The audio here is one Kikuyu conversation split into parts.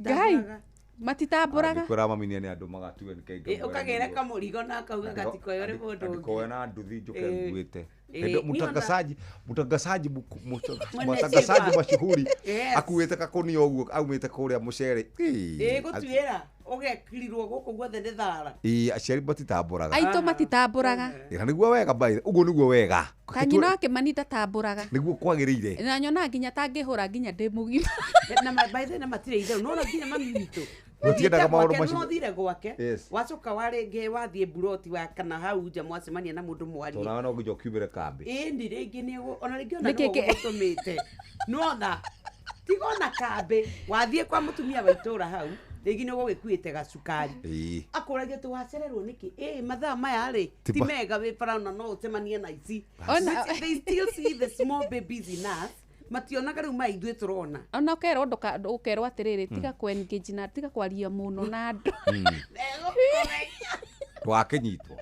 Ngai, matitambũraga. Angĩkwĩra mami nĩ andũ magatue nĩ Ũkagĩra kamũrigo na akauga gatikoyore mũndũ ũngĩ. Ndikoe na nduthi njũke nguĩte. Niĩ Mutangazaji Mwene mutangazaji chiba. mashuhuri Yes. akuĩte kakũnia ũguo aumĩte kũrĩa mũcere. Gũtuĩra ũgekirirwo gũkũ guothe nĩ thara. Ĩĩ, aciari matitambũraga. Aitũ matitambũraga. Na nĩguo wega by ũguo nĩguo wega. Ta nyina wa Kĩmani ndatambũraga. Nĩguo kwagĩrĩire. Na nyonaga nginya tangĩhũra nginya ndĩ mũgima. Na by the way, na matirĩ itherũ nona nginya mami witũ Mũtiendaga maũndũ Gwake, macio. no thire gwake. Yes. Wacoka warĩngĩ wathiĩ mburoti wa kana hau nja mwacemania na mũndũ mwarie. Tondũ nawe no nginya ũkiumĩre kambĩ. Ĩni rĩngĩ nĩ ona rĩngĩ ona Nĩkĩ nĩwe ũgũtũmĩte nona tiga ona kambĩ wathiĩ kwa mũtumia wa itũra hau rĩngĩ nĩ ũgũgĩkuĩte gacukari. Akũragia tũ wacererwo nĩkĩ ĩ mathaa maya rĩ ti mega wĩ bara ona no ũcemanie na ici. They still see the small babies in us, mationaga rĩu maya ithuĩ tũrona. Ona ũkerwo ũkerwo atĩrĩrĩ, tiga kũ engage na tiga kwaria mũno na andũ. Ndũgakĩnyitwo.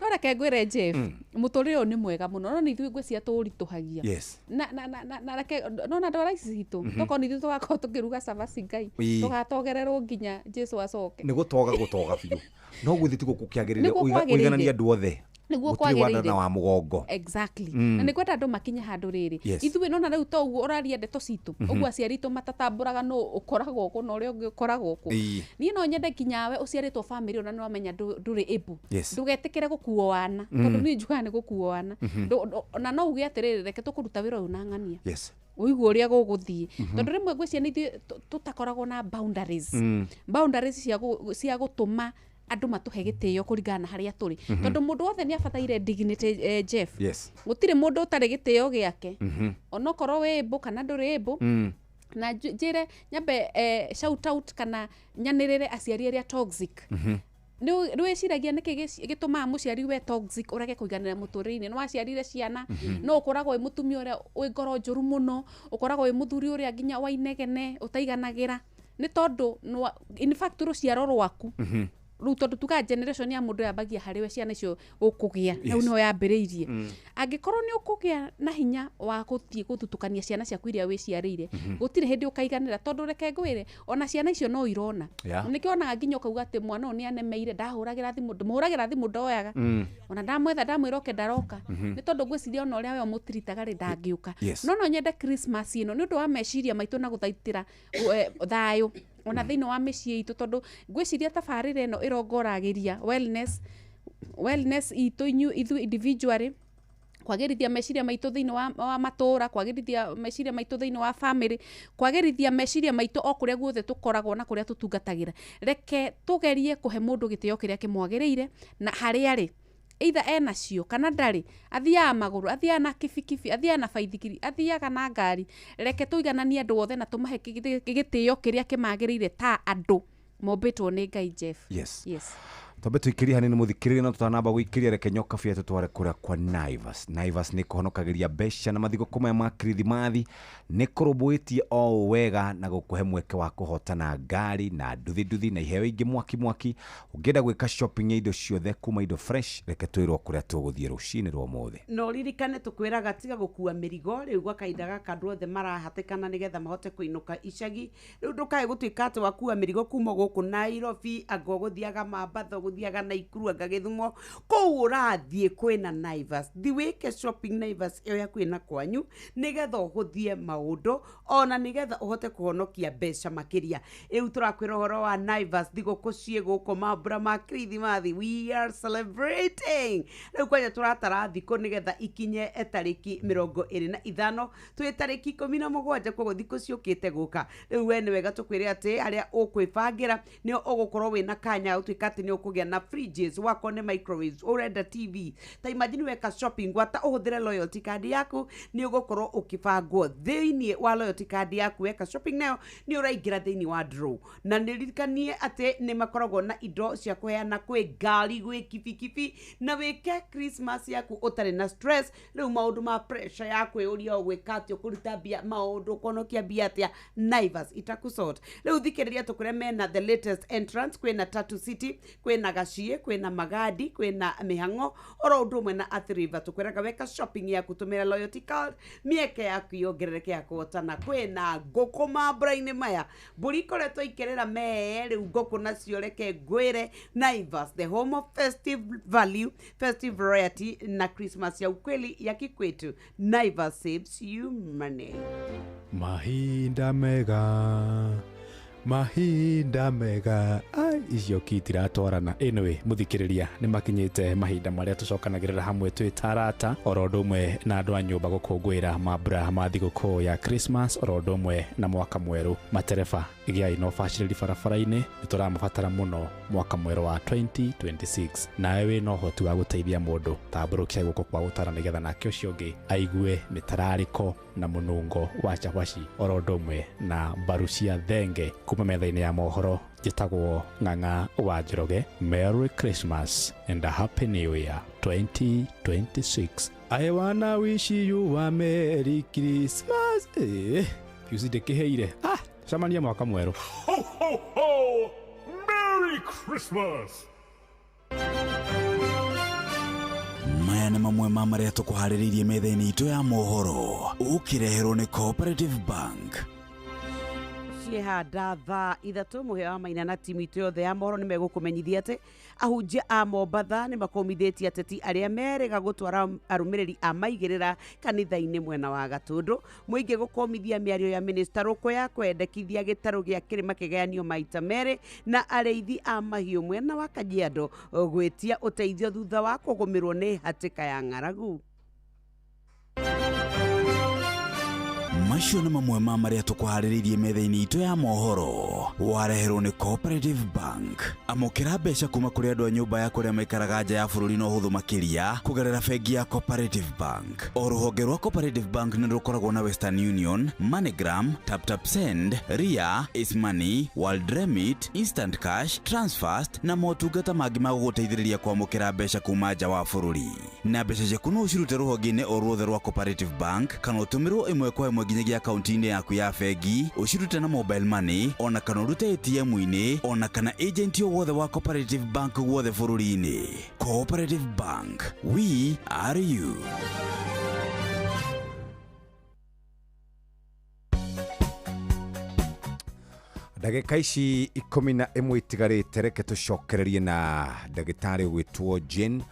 No reke ngwĩre Jeff, mũtũrĩre ũyũ nĩ mwega mũno, no nĩ ithuĩ ngwĩciria tũũritũhagia. Yes. Na reke nona ndwara ici citũ tokorwo nĩ ithuĩ tũgakorwo tũkĩruga cabaci Ngai, tũgatogererwo nginya Jesu acoke. Nĩ gũtoga gũtoga biũ no gũthiĩ tiguo gũkĩagĩrĩire. Nĩguo kwagĩrĩire. Ũigananie andũ othe. Nĩguo Gũtirĩ wa nda kwagĩrĩire. na wa mũgongo. Exactly. Na nĩ kwenda andũ makinye handũ rĩrĩ. Ithuĩ nona rĩu to ũguo ũraria ndeto citũ ũguo aciari itũ matatambũraga nũ ũkoragwo kũ na ũrĩa ũngĩ ũkoragwo kũ. Niĩ no nyende nginya we ũciarĩtwo family ona nĩ wamenya ndũrĩ able, ndũgetĩkĩre gũkuo wana, tondũ niĩ njugaga nĩ gũkuo wana. Na no uge atĩrĩrĩ, reke tũkũruta wĩra ũyũ na ng'ania ũigue ũrĩa gũgũthiĩ, tondũ rĩmwe ngwĩciria nĩ ithuĩ tũtakoragwo na boundaries, boundaries cia gũtũma andũ matũhe gĩtĩo kũringana na harĩa tũrĩ, tondũ mũndũ wothe nĩ abataire dignity, Jeff. Gũtirĩ mũndũ ũtarĩ gĩtĩo gĩake, onokorwo wĩ able kana ndũrĩ able. Na njĩre nyambe shout out kana nyanĩrĩre aciari arĩa toxic. Nĩ wĩciragia nĩkĩ gĩtũmaga mũciari we toxic ũrege kũiganĩra mũtũrĩre-inĩ? Nĩ waciarire ciana, no ũkoragwo wĩ mũtumia ũrĩa wĩ ngoro njũru mũno, ũkoragwo wĩ mũthuri ũrĩa nginya wainegene ũtaiganagĩra, nĩ tondũ in fact rũciaro rwaku rĩu, tondũ tugaga generation ya mũndũ yambagia harĩ we ciana icio ũkũgĩa hau nĩho yambĩrĩirie. Angĩkorwo nĩ ũkũgĩa na hinya wa gũthiĩ gũthutũkania ciana ciaku iria wĩciarĩire, gũtirĩ hĩndĩ ũkaiganĩra, tondũ reke ngwĩre, ona ciana icio no irona. Nĩkĩo onaga nginya ũkauga atĩ mwana ũyũ nĩ anemeire, ndahũragĩra thimũ, ndĩmũhũragĩra thimũ ndoyaga, ona ndamwetha ndamwĩra oke ndaroka, nĩ tondũ ngwĩciria ona ũrĩa we ũmũtiritaga rĩ ndangĩũka. No nyende Christmas ĩno nĩ ũndũ wa meciria maitũ na gũthaitĩra thayũ ona thĩinĩ wa mĩciĩ itũ, tondũ ngwĩciria tabarĩra ĩno ĩrongoragĩria wellness itũ ithuĩ individually, kwagĩrithia meciria maitũ thĩinĩ wa matũra, kwagĩrithia meciria maitũ thĩinĩ wa family, kwagĩrithia meciria maitũ o kũrĩa guothe tũkoragwo na kũrĩa tũtungatagĩra. Reke tũgerie kũhe mũndũ gĩtĩo kĩrĩa kĩmwagĩrĩire na harĩa arĩ, either enacio kana ndarĩ, athiaga magũrũ, athiaga na kibikibi, athiaga na baithikiri, athiaga na ngari. Reke tũigananie andũ othe na tũmahe gĩtĩo kĩrĩa kĩmagĩrĩire ta andũ mombĩtwo nĩ Ngai, Jeff. Yes. Yes. Twambe tũikĩrie hanini mũthikĩrĩria, no tũtanamba gũikĩria reke nyoka bia tũtware kũrĩa kwa Naivas. Naivas nĩ kũhonokagĩria mbeca na mathigũkũ maya ma kirithimathi nĩ kũrũmbũĩtie o ũũ wega na gũkũhe mweke wa kũhotana ngari na nduthi nduthi na iheo ingĩ mwaki mwaki. Ũngĩenda gwĩka shopping ya indo ciothe kuma indo fresh, reke twĩrwo kũrĩa tũgũthiĩ rũcinĩ rwa ũmũthĩ. Na ũririkane tũkwĩraga tiga gũkua mĩrigo rĩu gwa kahinda gaka andũ othe marahatĩkana nĩgetha mahote kũinũka icagi. Rĩu ndũkae gũtuĩka atĩ wakua mĩrigo kuma gũkũ Nairobi, anga ũgũthiaga Mambatha, ũgũthiaga Naikuru, anga Gĩthumo, kũu ũrathiĩ kwĩna Naivas. Thi wĩke shopping Naivas ĩyo hakuhĩ na kwanyu nĩgetha ũhũthie maũndũ ona nĩgetha ũhote kũhonokia mbeca makĩria. Rĩu tũrakwĩra ũhoro wa Naivas, thigũkũ ciĩ gũkũ mambura ma Kirithimathi, we are celebrating. Rĩu kwanja tũratara thikũ nĩgetha ikinye tarĩki 25, twĩ tarĩki 17, koguo thikũ ciũkĩte gũka. Rĩu we nĩ wega tũkwĩre atĩ harĩa ũkwĩbangĩra nĩ ũgũkorwo wĩna kanya gũtuĩka atĩ nĩ ũkũgĩa na fridges, wakorwo nĩ microwaves, ũrenda TV. Ta imagine weka shopping gwata ũhũthĩre loyalty card yaku, nĩ ũgũkorwo ũkĩbangwo thĩinĩ wa loyalty card yaku. Weka shopping nayo nĩ ũraingĩra thĩinĩ wa draw, na nĩririkanie atĩ nĩ makoragwo na indo cia kũheana kwĩ ngari, gwĩ kibikibi, na wĩke Christmas yaku ũtarĩ na stress. Rĩu maũndũ ma pressure ya kwĩyũria ũgwĩka atĩa, ũkũruta mbia maũndũ, ũkũhonokia mbia atĩa, Naivas itakusort. Rĩu thikĩrĩria tũkũrĩa mena the latest entrance, kwĩna Tatu City, kwĩna Kwĩna gaciĩ, kwĩna magadi, kwĩna mĩhang'o oro ũndũ ũmwe na Athi River. Tũkwĩraga weka shopping yaku tũmĩra loyalty card, mĩeke yaku yongerereke ya kũhotana. Kwĩna ngũkũ mambura-inĩ maya, mbũri ikoretwo ikĩrĩra mee, rĩu ngũkũ nacio reke ngwĩre. Naivas, the home of festive value, festive royalty na Christmas ya ukweli ya kikwetu. Naivas saves you money. Mahinda mega, mahinda mega. Ai, icio kitiratwarana. Anyway, muthikiriria nĩ makinyĩte mahinda marĩa tũcokanagĩrĩra hamwe twĩ ta arata oro ũndũ ũmwe na andũ a nyũmba gũkũngũĩra mambura ma thigũkũ ya Christmas oro ũndũ ũmwe na mwaka mwerũ. Matereba gĩai na ũbacĩrĩri barabara-inĩ, nĩ tũramabatara mũno mwaka mwerũ wa 2026. Nawe wĩna ũhoti wa gũteithia mũndũ, tambũrũkia guoko kwa gũtara nĩgetha nake ũcio ũngĩ aigue mĩtararĩko na mũnungo wa cabaci oro ũndũ ũmwe na mbaru cia thenge. Kuma metha-inĩ ya mohoro, njĩtagwo Ng'ang'a wa Njoroge. Merry Christmas and a Happy New Year 2026. I wanna wish you a Merry Christmas. Piusi ndĩkĩhĩire. Cemania mwaka mwerũ. Ho, ho, ho! Merry Christmas! Maya nĩ mamwe ma marĩa tũkũharĩrĩirie metha-inĩ itũ ya mohoro, ũkĩreherwo nĩ Cooperative Bank. Ciehanda thaa 3 mũhĩa wa Maina na timu itũ yothe ya mohoro nĩ megũkũmenyithia atĩ ahunjia a Mombatha nĩ makũmithĩtie ateti arĩa merĩga gũtwara arũmĩrĩri a maigĩrĩra kanitha-inĩ mwena wa Gatũndũ. Mũingĩ gũkũmithia mĩario ya minista Rũkũ ya kwendekithia gĩtarũ gĩa kĩrĩma kĩgayanio maita merĩ, na arĩithi a mahiũ mwena wa Kajiado gwĩtia ũteithio thutha wa kũgũmĩrwo nĩ hatĩka ya ng'aragu. Macio nĩ mamwe ma marĩa tũkũharĩrĩirie metha-inĩ itũ ya mohoro, wareherwo nĩ Cooperative Bank. Amũkĩra mbeca kuma kũrĩ andũ a nyũmba ya kũrĩa maikaraga nja ya bũrũri na ũhũthũ makĩria kũgerera bengi ya Cooperative Bank. O rũhonge rwa Cooperative Bank nĩ rũkoragwo na Western Union, MoneyGram, TapTap Send, Ria, Ace Money, World Remit, Instant Cash, Transfast na motungata mangĩ ma gũgũteithĩrĩria kwamũkĩra mbeca kuma nja wa bũrũri. Na mbeca ciaku no ũcirute rũhonge-inĩ o ruothe rwa Cooperative Bank kana ũtũmĩrwo ĩmwe kwa ĩmwe nginyagia akaunti-inĩ yaku ya bengi, ũcirute na mobile money ona kana ũrute ATM-inĩ ona kana agent o wothe wa Cooperative Bank guothe bũrũri-inĩ. Cooperative Bank, we are you. Ndagĩka ici 11 itigarĩte, reke tũcokererie na ndagĩtarĩ ũgwĩtwo Jane.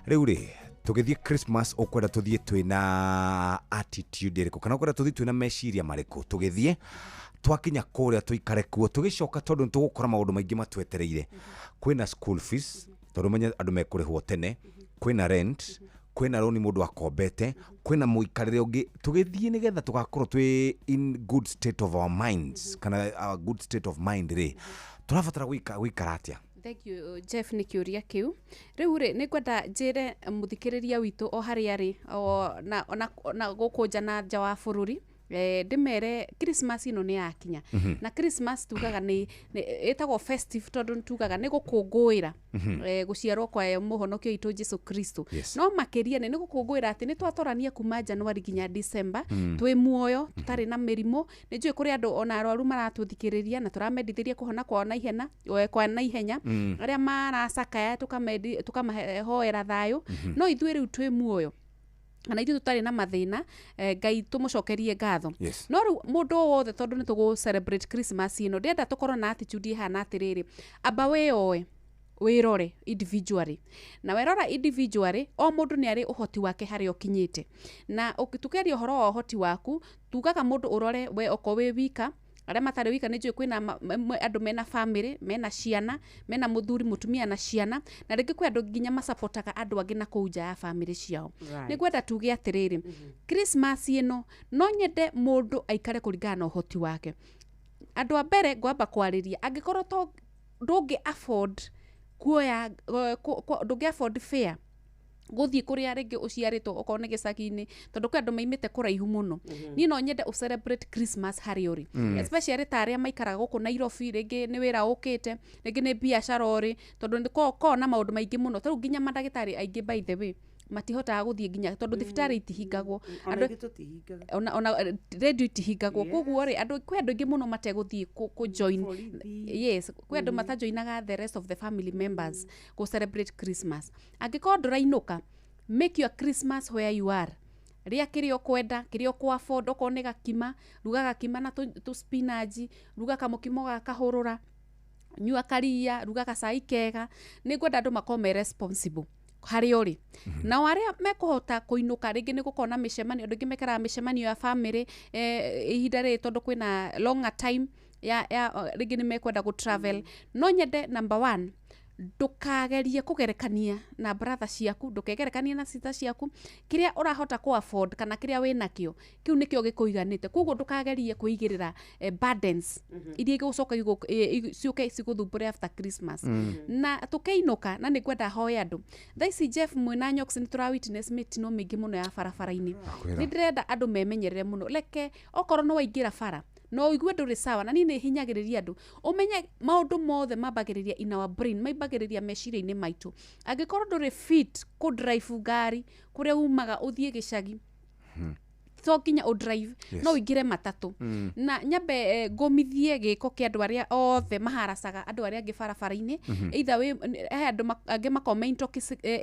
Rĩu rĩ, tũgĩthiĩ Christmas ũkwenda tũthiĩ twĩna attitude ĩrĩkũ, kana ũkwenda tũthiĩ twĩna meciria marĩkũ? Tũgĩthiĩ twakinya kũrĩa tũikare kuo, tũgĩcoka tondũ nĩtũgũkora maũndũ maingĩ matwetereire. Kwĩna school fees, tondũ menye andũ mekũrĩhwo tene, kwĩna rent, kwĩna roni mũndũ akombete, kwĩna mũikarĩre ũngĩ. Tũgĩthiĩ nĩgetha tũgakorwo twĩ in good state of our minds, kana our good state of mind rĩ, tũrabatara gũikara atĩa? Thank you Jeff nĩ kĩũria kĩu. Rĩu rĩ, nĩ ngwenda njĩre mũthikĩrĩria witũ o harĩa arĩ, na gũkũ nja na nja wa bũrũri, ndĩmere Christmas ĩno nĩ yakinya. Na Christmas tugaga nĩ ĩtagwo festive tondũ tugaga nĩ gũkũngũĩra gũciarwo kwa mũhonokio witũ Jesu Kristo. No makĩria nĩ gũkũngũĩra atĩ nĩ twatorania kuma January nginya December twĩ muoyo, tũtarĩ na mĩrimũ. Nĩ njũĩ kũrĩ andũ ona arwaru maratũthikĩrĩria na tũramendithĩria kũhona kwao na ihenya, kwa na ihenya. Arĩa maracakaya tũkamahoera thayũ. No ithuĩ rĩu twĩ muoyo na ithuĩ tũtarĩ na mathĩna, Ngai tũmũcokerie ngatho. No rĩu mũndũ o wothe tondũ nĩ tũgũ celebrate Christmas ĩno, ndĩrenda tũkorwo na attitude ĩhana atĩrĩrĩ, amba wĩyoe wĩrore individually, na werora individually o mũndũ nĩ arĩ ũhoti wake harĩa ũkinyĩte. Na tũkĩaria ũhoro wa ũhoti waku, tugaga mũndũ ũrore we okorwo wĩ wika, arĩa matarĩ wika nĩ njũĩ kwĩna andũ mena family, mena ciana, mena mũthuri mũtumia na ciana, na rĩngĩ kwĩ andũ nginya masapotaga andũ angĩ na kũu nja ya family ciao. Nĩ ngwenda tuge atĩrĩrĩ, Christmas ĩno no nyende mũndũ aikare kũringana na ũhoti wake. Andũ a mbere ngwamba kwarĩria, angĩkorwo to ndũngĩ afford kuoya, ndũngĩ afford fare gũthiĩ kũrĩa rĩngĩ ũciarĩtwo okorwo nĩ gĩcagi-inĩ, tondũ kwĩ andũ maimĩte kũraihu mũno. Niĩ no nyende ũ celebrate Christmas harĩa ũrĩ, especially ta arĩa maikaraga gũkũ Nairobi, rĩngĩ nĩ wĩra ũkĩte, rĩngĩ nĩ biacara ũrĩ, tondũ nĩ koragwo na maũndũ maingĩ mũno. Ta rĩu nginya mandagĩtarĩ aingĩ by the way Matihotaga gũthiĩ nginya tondũ thibitarĩ itihingagwo. Ona Andũ ithuĩ tũtihingaga. Ona radio itihingagwo. Yes. Koguo rĩ, andũ, kwĩ andũ aingĩ mũno mategũthiĩ kũ join. Borithi. Yes, kwĩ andũ matajoinaga the rest of the family members kũ celebrate Christmas. Angĩkorwo ndũrainũka, make your Christmas where you are. Rĩa kĩrĩa ũkwenda, kĩrĩa ũkũ afford. Okorwo nĩ gakima, ruga gakima na tũ spinach, ruga kamũkimo ga kahũrũra, nyua karia, ruga gacai kega. Nĩ ngwenda andũ makorwo me responsible harĩa ũrĩ. Nao arĩa mekũhota kũinũka, rĩngĩ nĩ gũkorwo na mĩcemanio. Andũ aingĩ mekaraga mĩcemanio ya family ihinda rĩrĩ, tondũ kwĩna longer time ya rĩngĩ nĩ mekwenda gũ travel. No nyende, number one, ndũkagerie kũgerekania na brother ciaku, ndũkegerekanie na sister ciaku. Kĩrĩa ũrahota kũ afford kana kĩrĩa wĩnakĩo, kĩu nĩkĩo gĩkũiganĩte. Koguo ndũkagerie kwĩigĩrĩra burdens iria igũcoka ciũke cigũthumbũre after Christmas. Na tũkĩinũka, na nĩ ngwenda hoe andũ thaa ici, Jeff mwĩna Nyox, nĩ tũra witness mĩtino mĩingĩ mũno ya barabara-inĩ. Ndakwĩra. Nĩ ndĩrenda andũ memenyerere mũno. Reke okorwo nĩ waingĩra bara no ũigue ndũrĩ sawa, na niĩ nĩ hinyagĩrĩria andũ ũmenye maũndũ mothe mambagĩrĩria in our brain, mambagĩrĩria meciria-inĩ maitũ. Angĩkorwo ndũrĩ fit kũ drive ngari kũrĩa umaga ũthiĩ gĩcagi, to nginya ũdrive. Yes. No ũingĩre matatũ. Na nyambe ngũmithie gĩko kĩa andũ arĩa othe maharacaga andũ arĩa angĩ barabara-inĩ, either wĩ he andũ angĩ makoragwo me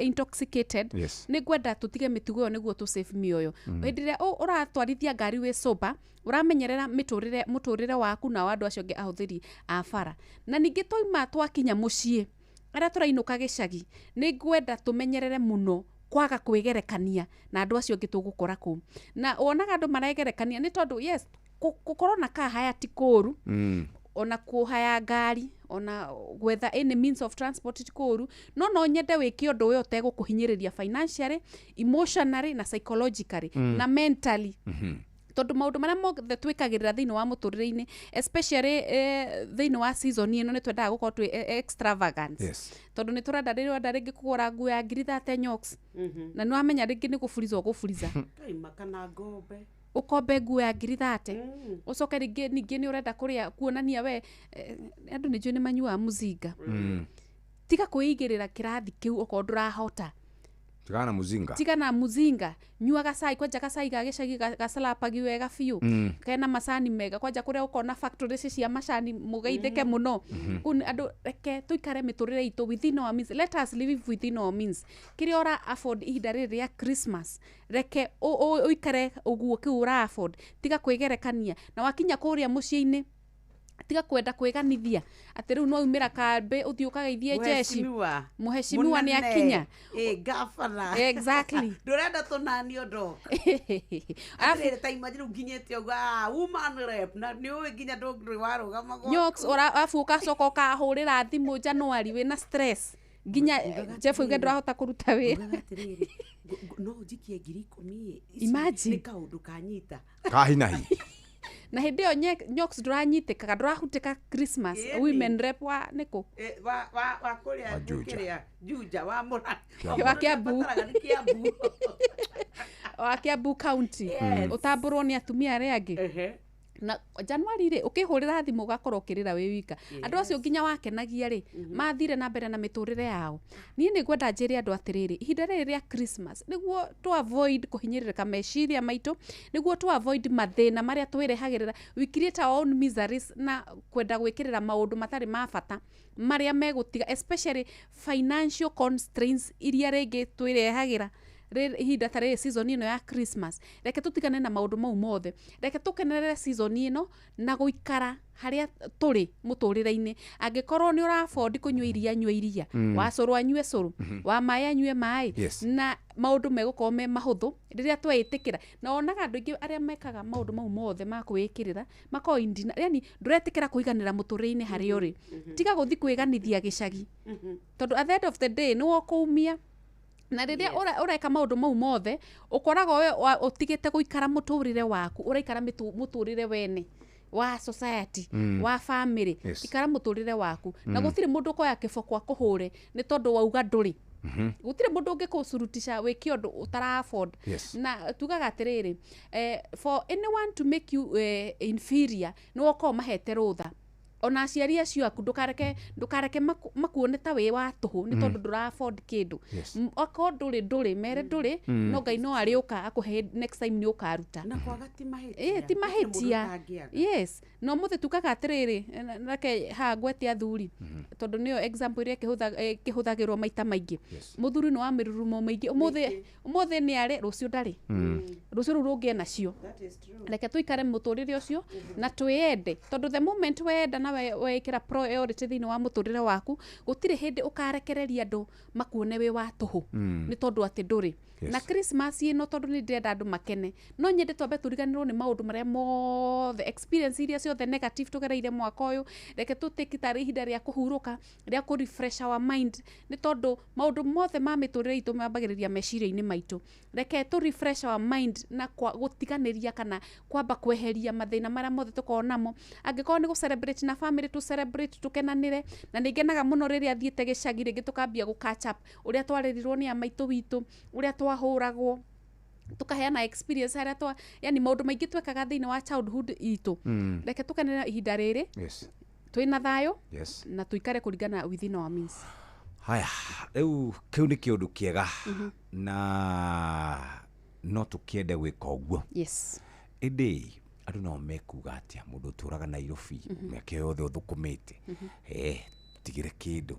intoxicated. Nĩ ngwenda tũtige mĩtugo ĩyo nĩguo tũ save mĩoyo. Hĩndĩ ĩrĩa ũratwarithia ngari wĩ sober, ũramenyerera mĩtũrĩre, mũtũrĩre waku na wa andũ acio angĩ ahũthĩri a bara. Na ningĩ twaima twakinya mũciĩ, arĩa tũrainũka gĩcagi, nĩ ngwenda tũmenyerere mũno kwaga kwĩgerekania na andũ acio angĩ tũgũkora kũu. Na wonaga andũ maregerekania nĩ tondũ, yes, gũkorwo na kaa haya ti kũũru, ona kũhaya ngari, ona gwetha any means of transport ti kũũru, no nyende wĩke ũndũ ũyũ ũtegũkũhinyĩrĩria financially, emotionally na psychologically na mentally, tondũ maũndũ marĩa mothe twĩkagĩrĩra thĩinĩ wa mũtũrĩre-inĩ, especially thĩinĩ wa season ĩno, nĩ twendaga gũkorwo twĩ extravagant, tondũ nĩ tũrenda, rĩrenda rĩngĩ kũgũra nguo ya ngiri 30, Nyox, na nĩ wamenya rĩngĩ nĩ gũburiza ũgũburiza. Kaima kana ngombe. Ũkombe nguo ya ngiri 30, ũcoke rĩngĩ ningĩ nĩ ũrenda kũrĩa kuonania we andũ nĩ njũĩ nĩ manyuaga mũzinga. Tiga kwĩigĩrĩra kĩrathi kĩu okorwo ndũrahota. Tigana na muzinga. Tiga na muzinga. Nyua gacai kwanja, gacai ga gĩcagi gacalapagi wega biũ, kena macani mega kwanja, kũrĩa ũkona factory ici cia macani, mũgeithĩke mũno kũu. Andũ, reke tũikare mĩtũrĩre itũ within our means. Let us live within our means. Kĩrĩa ũra afford ihinda rĩrĩ rĩa Christmas, reke ũikare ũguo kĩu ũra afford. Tiga kwĩgerekania. Na wakinya kũrĩa mũciĩ-inĩ, tiga kwenda kwĩganithia atĩ rĩu no umĩra kambĩ ũthiĩ ũkageithie jeshi. Mheshimiwa. Mheshimiwa nĩ Mũnene. akinya. Ĩ gabana. Exactly. Ndũrenda tũnanio ndok. Arabu Atĩrĩrĩ, ta imagine nginyĩte ũguo, woman rep, na nĩ ũĩ nginya ndũrĩ warũgama gwaku. Nyox, arabu ũgacoka ũkahũrĩra thimũ January wĩna stress nginya Ugaga Jeff uge atĩrĩrĩ. ndũrahota kũruta wĩra. Ugaga atĩrĩrĩ, no njikie 10,000 ĩ. Ici Imagine. nĩ kaũndũ kanyita. Kahinahi. Na hĩndĩ ĩyo Nyox ndũranyitĩkaga, ndũrahutĩka Christmas. Ĩni. Women rep wa nĩkũ? Wa kũrĩa. Wa Juja. Kĩrĩa Juja wa mũra. Wa Kiambu. Bataraga nĩ Kiambu. Wa Kiambu County. Yes. Ũtambũrwo nĩ atumia arĩa angĩ. Na January rĩ, ũkĩhũrĩra thimũ ũgakorwo ũkĩrĩra wĩ wika. Andũ acio nginya wakenagia rĩ, mathire na mbere na mĩtũrĩre yao. Niĩ nĩ ngwenda njĩre andũ atĩrĩrĩ, ihinda rĩrĩ rĩa Christmas, nĩguo tũ avoid kũhinyĩrĩrĩka meciria maitũ, nĩguo tũ avoid mathĩna marĩa twĩrehagĩrĩra, we create our own miseries na kwenda gwĩkĩrĩra maũndũ matarĩ ma bata marĩa megũtiga, especially financial constraints iria rĩngĩ twĩrehagĩra ihinda ta rĩrĩ, season ĩno ya Christmas. Reke tũtigane na maũndũ mau mothe. Reke tũkenerere season ĩno na gũikara harĩa tũrĩ mũtũrĩre-inĩ. Angĩkorwo nĩ ũra afford kũnyua iria, nyua iria, wa cũrũ anyue cũrũ, wa maĩ anyue maĩ. Na maũndũ megũkorwo me mahũthũ rĩrĩa tweĩtĩkĩra. Na wonaga andũ aingĩ arĩa mekaga maũndũ mau mothe ma kwĩĩkĩrĩra makoragwo indina, yani ndũretĩkĩra kũiganĩra mũtũrĩre-inĩ harĩa ũrĩ. Tiga gũthiĩ kwĩganithia gĩcagi, tondũ at the end of the day nĩ wokũumia. Na rĩrĩa ũreka maũndũ mau mothe, ũkoragwo we ũtigĩte gũikara mũtũrĩre waku, ũraikara mũtũrĩre wene wa society, wa family. Ikara mũtũrĩre waku, na gũtirĩ mũndũ ũkoya kĩboko akũhũre nĩ tondũ wauga ndũrĩ. Gũtirĩ mũndũ ũngĩkũcurutisha wĩke ũndũ ũtara afford. Na tugaga atĩrĩrĩ, for anyone to make you inferior, nĩ wokorwo mahete rũtha. Ona aciari acio aku ndũkareke makuone ta wĩ wa tũhũ nĩ tondũ ndũra afford kĩndũ. Okorwo ndũrĩ mere ndũrĩ, no Ngai no arĩũka akũhe next time nĩ ũkaruta. Na kwaga ti mahĩtia. Ĩĩ, ti mahĩtia. Mũndũ ũtangĩaga. Yes, no mũthĩ tukaga atĩrĩrĩ, reke haha ngwete athuri tondũ nĩyo example ĩrĩa ĩkĩhũthagĩrwo maita maingĩ. Mũthuri nĩ wa mĩrurumo mĩingĩ, ũmũthĩ nĩ arĩ, rũciũ ndarĩ, rũciũ rũu rũngĩ enacio. That is true. Reke tũikare mũtũrĩre ũcio na twĩende, tondũ the moment wenda na wekĩra priority thĩinĩ wa mũtũrĩre waku, gũtirĩ hĩndĩ ũkarekereria andũ makuone wĩ wa tũhũ nĩ tondũ atĩ ndũrĩ. Na Christmas ĩno, tondũ nĩ ndĩrenda andũ makene, no nyende twambe tũriganĩrwo nĩ maũndũ marĩa mothe, experience iria ciothe negative tũgereire mwaka ũyũ. Reke tũtĩki tarĩ ihinda rĩa kũhurũka, rĩa kũ refresh our mind, nĩ tondũ maũndũ mothe ma mĩtũrĩre itũ mambagĩrĩria meciria-inĩ maitũ. Reke tũ refresh our mind na gũtiganĩria kana kwamba kweheria mathĩna marĩa mothe tũkoragwo namo. Angĩkorwo nĩ gũ celebrate na family, tũ celebrate, tũkenanĩre. Na nĩ ngenaga mũno rĩrĩa thiĩte gĩcagi rĩngĩ tũkambia gũ catch up ũrĩa twarĩrirwo nĩ a maitũ witũ, ũrĩa twahũragwo, tukaheana experience harĩa twa, yani maũndũ maingĩ twekaga thĩinĩ wa childhood itũ. Reke tũkenere ihinda rĩrĩ twĩna thayũ na tũikare kũringana within our means. Haya, rĩu kĩu nĩ kĩũndũ kĩega na no tũkĩende gwĩka ũguo. Ĩndĩ andũ nao mekuga atĩa, mũndũ ũtũraga Nairobi mĩaka yothe ũthũkũmĩte, tigĩre kĩndũ,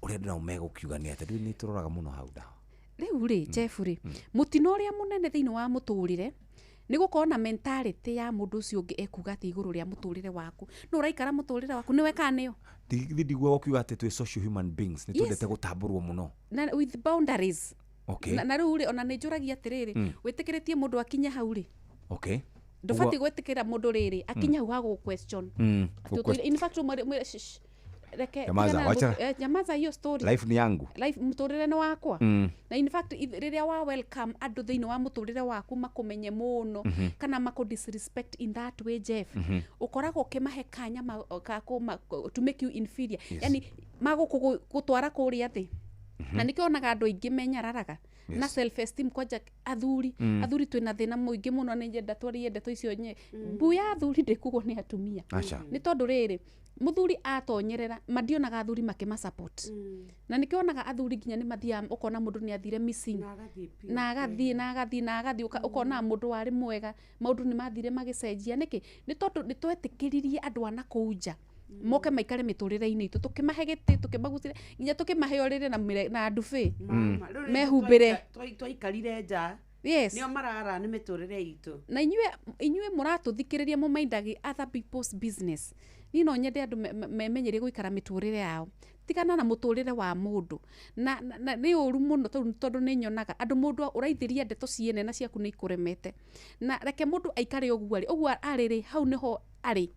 ũrĩa andũ nao megũkiuga nĩ atĩa? Ndũĩ nĩ tũroraga mũno hau ndawa. Rĩu rĩ, Jeff rĩ, mũtino ũrĩa mũnene thĩinĩ wa mũtũrĩre nĩ gũkorwo na mentality ya mũndũ ũcio ũngĩ ekuga atĩ igũrũ rĩa mũtũrĩre waku, no ũraikara mũtũrĩre waku nĩwe kana nĩo. Ndithi ndiguaga ũkiuga atĩ twĩ social human beings, nĩ twendete gũtambũrwo mũno. Na with boundaries. Na rĩu rĩ, ona nĩ njũragia atĩrĩrĩ, wĩtĩkĩrĩtie mũndũ akinye hau rĩ? Ndũbatiĩ gwĩtĩkĩra mũndũ rĩrĩ akinye hau ha gũ question. In fact, ũmwĩre, "Shh, reke Nyamaza, tigana na wacha. Nyamaza hiyo story. Life ni yangu. Life, mũtũrĩre nĩ wakwa." Na in fact, rĩrĩa wa welcome andũ thĩinĩ wa mũtũrĩre waku makũmenye mũno kana makũ disrespect in that way, Jeff, ũkoragwo ũkĩmahe kanya ka to make you inferior. Yani magũkũgũtwara kũrĩa thĩ. Na nĩkĩo onaga andũ aingĩ menyararaga na self esteem, kwanja athuri. Athuri twĩna thĩna mũingĩ mũno. Nĩ nyenda twarie ndeto icio nye mbu ya athuri ndĩkugwo nĩ atumia. Aca. Nĩ tondũ rĩrĩ, mũthuri atonyerera mandionaga athuri makĩma support, na nĩkĩo onaga athuri nginya nĩ mathiaga, ũkona mũndũ nĩ athire missing. Na agathiĩ biũ. Na agathiĩ na agathiĩ na agathiĩ, ũkona mũndũ warĩ mwega, maũndũ nĩ mathire magĩcenjia. Nĩkĩ? Nĩ tondũ nĩ twetĩkĩririe andũ a nakũu nja moke maikare mĩtũrĩre-inĩ itũ, tũkĩmahe gĩtĩ, tũkĩmagucĩrĩria, nginya tũkĩmahe ũrĩrĩ na ndubi. Mama, rĩu rĩngĩ Mehumbĩre. Twaikarire nja. Nĩo marara nĩ mĩtũrĩre itũ. Na inyuĩ mũratũthikĩrĩria, mũmaindagi other people's business. Niĩ no nyende andũ memenyerie gũikara mĩtũrĩre yao. Tigana na mũtũrĩre wa mũndũ. Na nĩ ũru mũno tondũ nĩ nyonaga andũ, mũndũ ũraithĩria ndeto ciene na ciaku nĩ ikũremete. Na reke mũndũ aikare ũguo arĩ, ũguo arĩ rĩ, hau nĩho arĩ,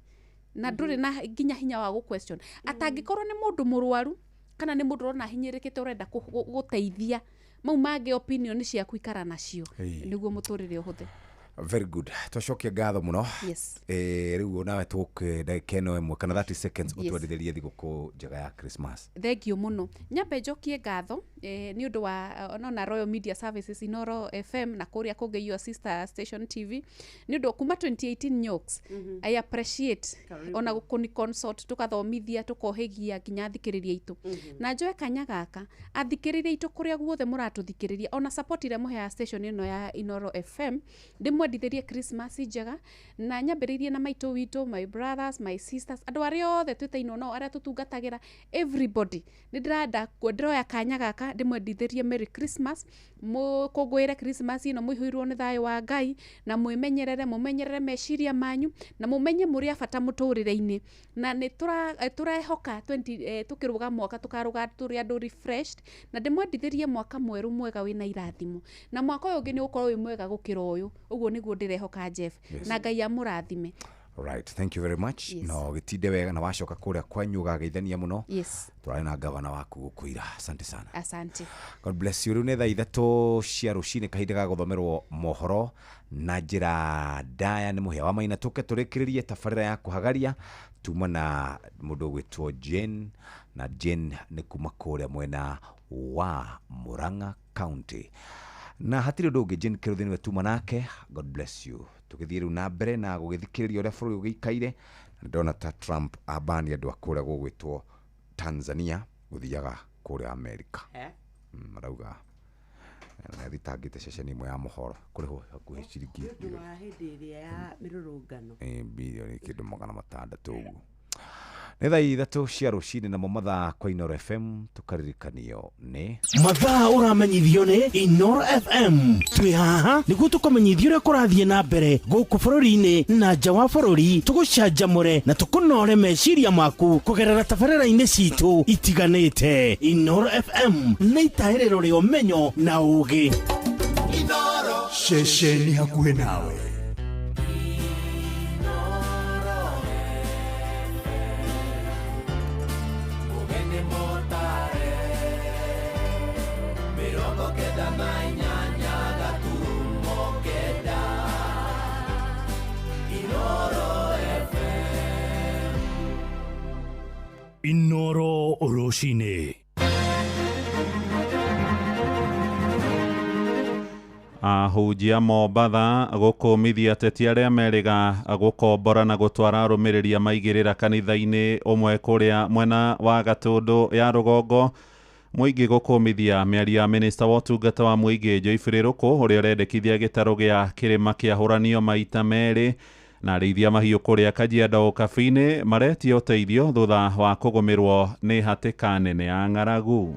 na ndũrĩ na nginya hinya wa gũ question. Atangĩkorwo nĩ mũndũ mũrwaru kana nĩ mũndũ ũrona ahinyĩrĩkĩte, ũrenda gũteithia, mau mangĩ opinion ciaku ikara nacio nĩguo mũtũrĩre ũhũthe. Very good, twacokia ngatho mũno. Rĩu nawe tũgũkĩ ndagĩka ĩno ĩmwe kana 30 seconds ũtwendithĩrie thigũkũ njega ya Christmas. Thengio mũno. Nyambe njokie ngatho nĩ ũndũ wa nona Royal Media Services, Inoro FM na kũrĩa kũngĩ your sister station TV, nĩ ũndũ kuma 2018 Nyoks, I appreciate Karibu. ona kũni consult, tũkathomithia, tũkohĩgia nginya athikĩrĩria aitũ. Na njoe kanya gaka, athikĩrĩria aitũ kũrĩa guothe mũratũthikĩrĩria, ona support ĩrĩa mũheaga station ĩno ya Inoro FM, ndĩmwendithĩrie Christmas njega. Na nyambĩrĩirie na maitũ witũ, my brothers, my sisters, andũ arĩa othe twĩtainwo nao, arĩa tũtungatagĩra, everybody, nĩ ndĩrenda ndĩroya kanya gaka ndĩmwendithĩrie Merry Christmas. Mũkũngũĩre Christmas ĩno mũihũirwo nĩ thayũ wa Ngai, na mwĩmenyerere, mũmenyerere meciria manyu, na mũmenye mũrĩ a bata mũtũrĩre-inĩ. Na nĩ tũrehoka 20 tũkĩrũga mwaka tũkarũga tũrĩ andũ refreshed. Na ndĩmwendithĩrie mwaka mwerũ mwega wĩna irathimo, na mwaka ũyũ ũngĩ nĩ ũgũkorwo wĩ mwega gũkĩra ũyũ. Ũguo nĩguo ndĩrehoka, Jeff. Na Ngai amũrathime. Right, thank you very much. Yes. No gĩtinde wega, na wacoka kũrĩa kwanyu ũgageithania mũno. Yes. Tũrarĩ na gavana waku gũkũ ira. Asante sana. Asante. God bless you. Rĩu nĩ thaa 3 cia rũcinĩ, kahinda ga gũthomerwo mohoro na njĩra ndaya nĩ Mũhĩa wa Maina. Tũke tũrĩkĩrĩrie tabarĩra ya kũhagaria tuma na mũndũ ũgwĩtwo Jane, na Jane nĩ kuma kũrĩa mwena wa Murang'a County, na hatirĩ ũndũ ũngĩ, Jane Kĩrũthĩ nĩwe tuma nake. God bless you. Tũgĩthiĩ rĩu na mbere na gũgĩthikĩrĩria ũrĩa bũrũri ũgĩikaire. Ndona ta Trump abani andũ a kũrĩa gũgwĩtwo Tanzania gũthiaga kũrĩa Amerika. Marauga na thitangĩte ceceni ĩmwe ya mohoro kũrĩhwo hakuhĩ ciringi Nĩ ũndũ wa hĩndĩ ĩrĩa ya mĩrũrũngano. Bilioni kĩndũ 600 ũguo. Nĩ thaa 3 cia rũcinĩ namo mathaa kwa Inooro FM tũkaririkanio nĩ Mathaa ũramenyithio nĩ Inooro FM. Twĩ haha nĩguo tũkũmenyithia ũrĩa kũrathiĩ na mbere gũkũ bũrũri-inĩ na nja wa bũrũri, tũgũcanjamũre na tũkũnore meciria maku kũgerera tabarĩra-inĩ citũ itiganĩte. Inooro FM nĩ itahĩrĩro rĩa ũmenyo na ũũgĩ. Ceceni hakuhĩ nawe. Inooro rũcinĩ. Ahunjia Mombatha gũkũmithia ateti arĩa merĩga gũkombora na gũtwara arũmĩrĩri a maigĩrĩra kanitha-inĩ ũmwe kũrĩa mwena wa Gatũndũ ya rũgongo. Mũingĩ gũkũmithia mĩario ya minista wa ũtungata wa mũingĩ Geoffrey Ruku ũrĩa ũrendekithia gĩtarũ gĩa kĩrĩma kĩahũranio maita merĩ, na arĩithia mahiũ kũrĩa Kajiado Ũkabi-inĩ maretia ũteithio thutha wa kũgũmĩrwo nĩ hatĩka nene ya ng'aragu.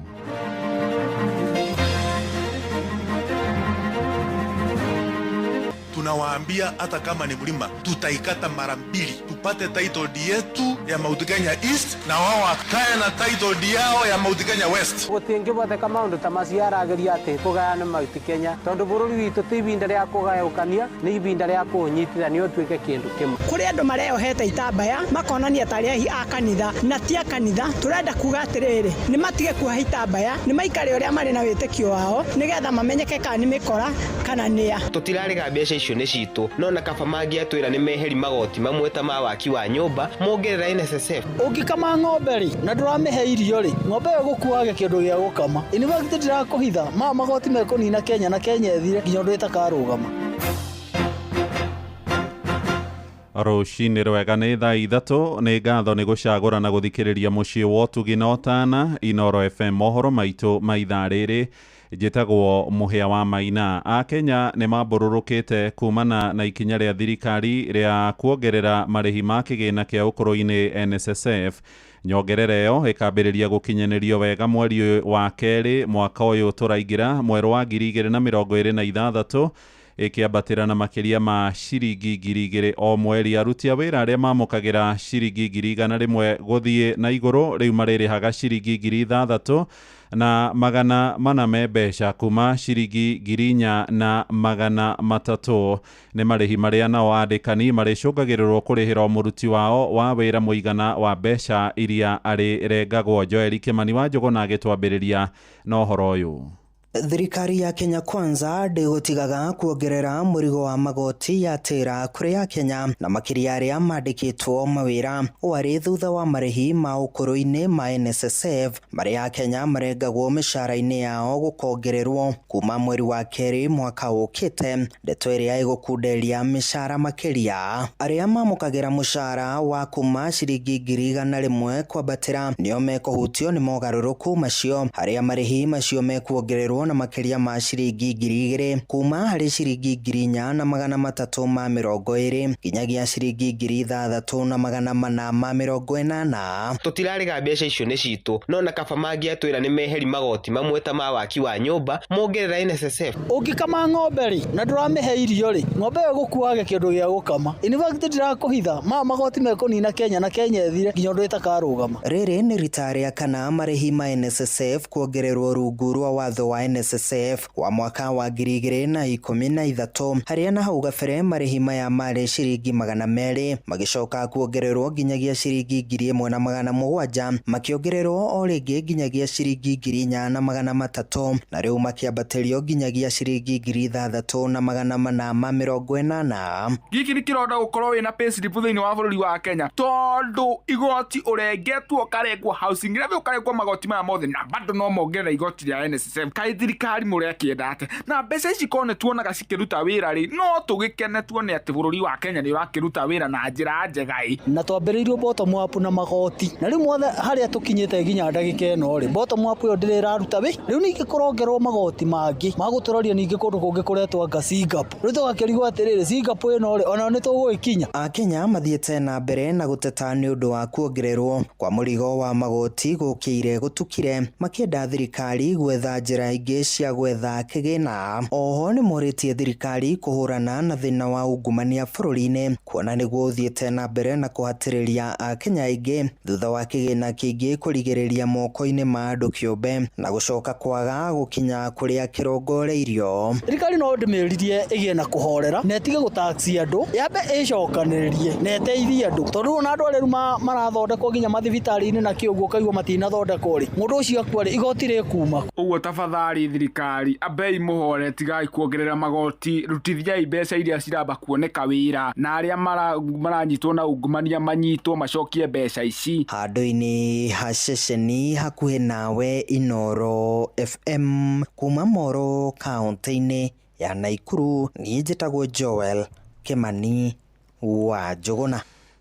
Tunawaambia hata kama ni mlima tutaikata mara mbili tupate title deed yetu ya Mount Kenya East na wao wakae na title deed yao ya Mount Kenya West. Gũtingĩhoteka maũndũ ta macio arageria atĩ kũgayana Mount Kenya tondũ bũrũri witũ ti ibinda rĩa kũgayũkania, nĩ ibinda rĩa kũũnyitithania ũtuĩke kĩndũ kĩmwe. Kũrĩ andũ mareyohete itambaya makonania tarĩ ahi a kanitha na ti a kanitha. Tũrenda kuga atĩrĩrĩ, nĩ matige kuoha itambaya, nĩ maikare ũrĩa marĩ na wĩtĩkio wao nĩgetha mamenyeke kana nĩ mĩkora kana nĩa. Tũtirarĩga mbeca icio nĩ citũ, no na kaba mangĩatwĩra nĩ meheri magoti mamwe ta ma waki wa nyũmba mongerera NSSF. Ũngĩkama ng'ombe rĩ na ndũramĩhe irio rĩ, ng'ombe ĩyo ĩgũkuage kĩndũ gĩa gũkama. In fact ndirakũhitha, maya magoti mekũnina Kenya na Kenya ĩthire nginya ũndũ ĩtakarũgama. Rũcinĩ rwega nĩ thaa 3 nĩ ngatho nĩ gũcagũra na gũthikĩrĩria mũciĩ wa ũtugi na ũtana Inooro FM mohoro maitũ ma ithaa rĩrĩ. Njĩtagwo Mũhĩa wa Maina. Akenya nĩ mambũrũrũkĩte kumana na ikinya rĩa thirikari rĩa kuongerera marĩhi ma kĩgĩna kĩa ũkũrũ-inĩ NSSF. Nyongerera ĩyo ĩkambĩrĩria gũkinyanĩrio wega mweri wa kerĩ mwaka ũyũ tũraingĩra mwerũ wa 2026 ĩkĩambatĩra na makĩria ma ciringi 2,000 o mweri. Aruti a wĩra arĩa mamũkagĩra ciringi 100,000 gũthiĩ na igũrũ rĩu marĩrĩhaga ciringi 6,400 me mbeca kuma ciringi 4,300. Nĩ marĩhi marĩa nao andĩkani marĩcũngagĩrĩrwo kũrĩhĩra o mũruti wao wa wĩra mũigana wa mbeca iria arĩrengagwo. Joel Kĩmani wa Njũgũna agĩtwambĩrĩria na ũhoro ũyũ. Thirikari ya Kenya Kwanza ndĩgũtigaga kuongerera mũrigo wa magoti ya tĩra kũrĩ Akenya na makĩria arĩa mandĩkĩtwo mawĩra. Ũũ thutha wa marĩhi ma ũkũrũ-inĩ ma NSSF marĩa Akenya marengagwo mĩcara-inĩ yao gũkongererwo kuma mweri wa kerĩ mwaka ũkĩte, ndeto ĩrĩa ĩgũkunderia mĩcara makĩria. Arĩa mamũkagĩra mũcara wa kuma ciringi 100,000 kwambatĩra nĩo mekũhutio nĩ mogarũrũku macio, harĩa marĩhi macio mekuongererwo na makĩria ma ciringi 2,000 kuma harĩ ciringi 4,320 nginyagia ciringi 6,480. Tũtirarĩga mbeca icio nĩ citũ, no na kaba mangĩatwĩra nĩ meheri magoti mamwe ta ma waki wa nyũmba mongerera NSSF. Ũngĩkama ng'ombe rĩ na ndũramĩhe irio rĩ, ng'ombe ĩyo ĩgũkuage kĩndũ gĩa gũkama. In fact ndirakũhitha, maya magoti mekũnina Kenya na Kenya ĩthire nginya ũndũ ĩtakarũgama. Rĩrĩ nĩ rita rĩa kana marĩhi ma NSSF kuongererwo rungu rwa watho wa NSSF wa mwaka wa 2013, harĩa na hau gabere marĩhi maya marĩ ciringi 200 magĩcoka kuongererwo nginyagia ciringi 1,700 makĩongererwo o rĩngĩ nginyagia ciringi 4,300 na rĩu makĩambatĩrio nginyagia ciringi 6,480. Gĩkĩ nĩ kĩronda gũkorwo wĩna payslip thĩinĩ wa bũrũri wa Kenya tondũ igoti ũrengetwo ũkarengwo housing levy ũkarengwo magoti maya mothe na bado no mongerera igoti rĩa NSSF. Kaĩ Thirikari mũrekĩenda atĩa? Na mbeca ici korwo nĩ tuonaga cikĩruta wĩra rĩ, no tũgĩkene tuone atĩ bũrũri wa Kenya nĩ ũrakĩruta wĩra na njĩra njega ĩ. Na twambĩrĩirio bottom up na magoti, na rĩu mwothe harĩa tũkinyĩte nginya ndagĩka ĩno rĩ, bottom up ĩyo ndĩrĩ ĩraruta wĩ. Rĩu ningĩ kũrongerwo magoti mangĩ magũtũroria ningĩ kũndũ kũngĩ kũretwo anga Singapore. Rĩu tũgakĩrigwo atĩrĩrĩ, Singapore ĩno rĩ, onayo nĩ tũgũgĩkinya? Akenya mathiĩte na mbere na gũteta nĩ ũndũ wa kuongererwo kwa mũrigo wa magoti gũkĩire gũtukire, makĩenda thirikari gwetha njĩra ingĩ cia gwetha kĩgĩna. Oho nĩ morĩtie thirikari kũhũrana na thĩna wa ungumania bũrũri-inĩ, kuona nĩguo ũthiĩte na mbere na kũhatĩrĩria Akenya aingĩ thutha wa kĩgĩna kĩingĩ kũrigĩrĩria moko-inĩ ma andũ kĩũmbe na gũcoka kwaga gũkinya kũrĩa kĩrongoreirio. Thirikari no ndĩmĩririe ĩgĩe na kũhorera na ĩtige gũtaxi andũ, yambe ĩcokanĩrĩrie na ĩteithie andũ, tondũ ona andũ arĩa rĩu marathondekwo nginya mathibitarĩ-inĩ na kĩ ũguo ũkaigua matinathondekwo rĩ, mũndũ ũcio akua rĩ, igoti rĩkuma. Ũguo tafadhali thirikari, ambei mũhore, tigai kuongerera magoti, rutithiai mbeca iria ciramba kuoneka wĩra, na arĩa maranyitwo na ungumania manyitwo macokie mbeca ici. Handũ-inĩ ha ceceni hakuhĩ nawe Inooro FM kuma Moro kaunti-inĩ ya Naikuru, niĩ njĩtagwo Joel Kimani wa Njũgũna.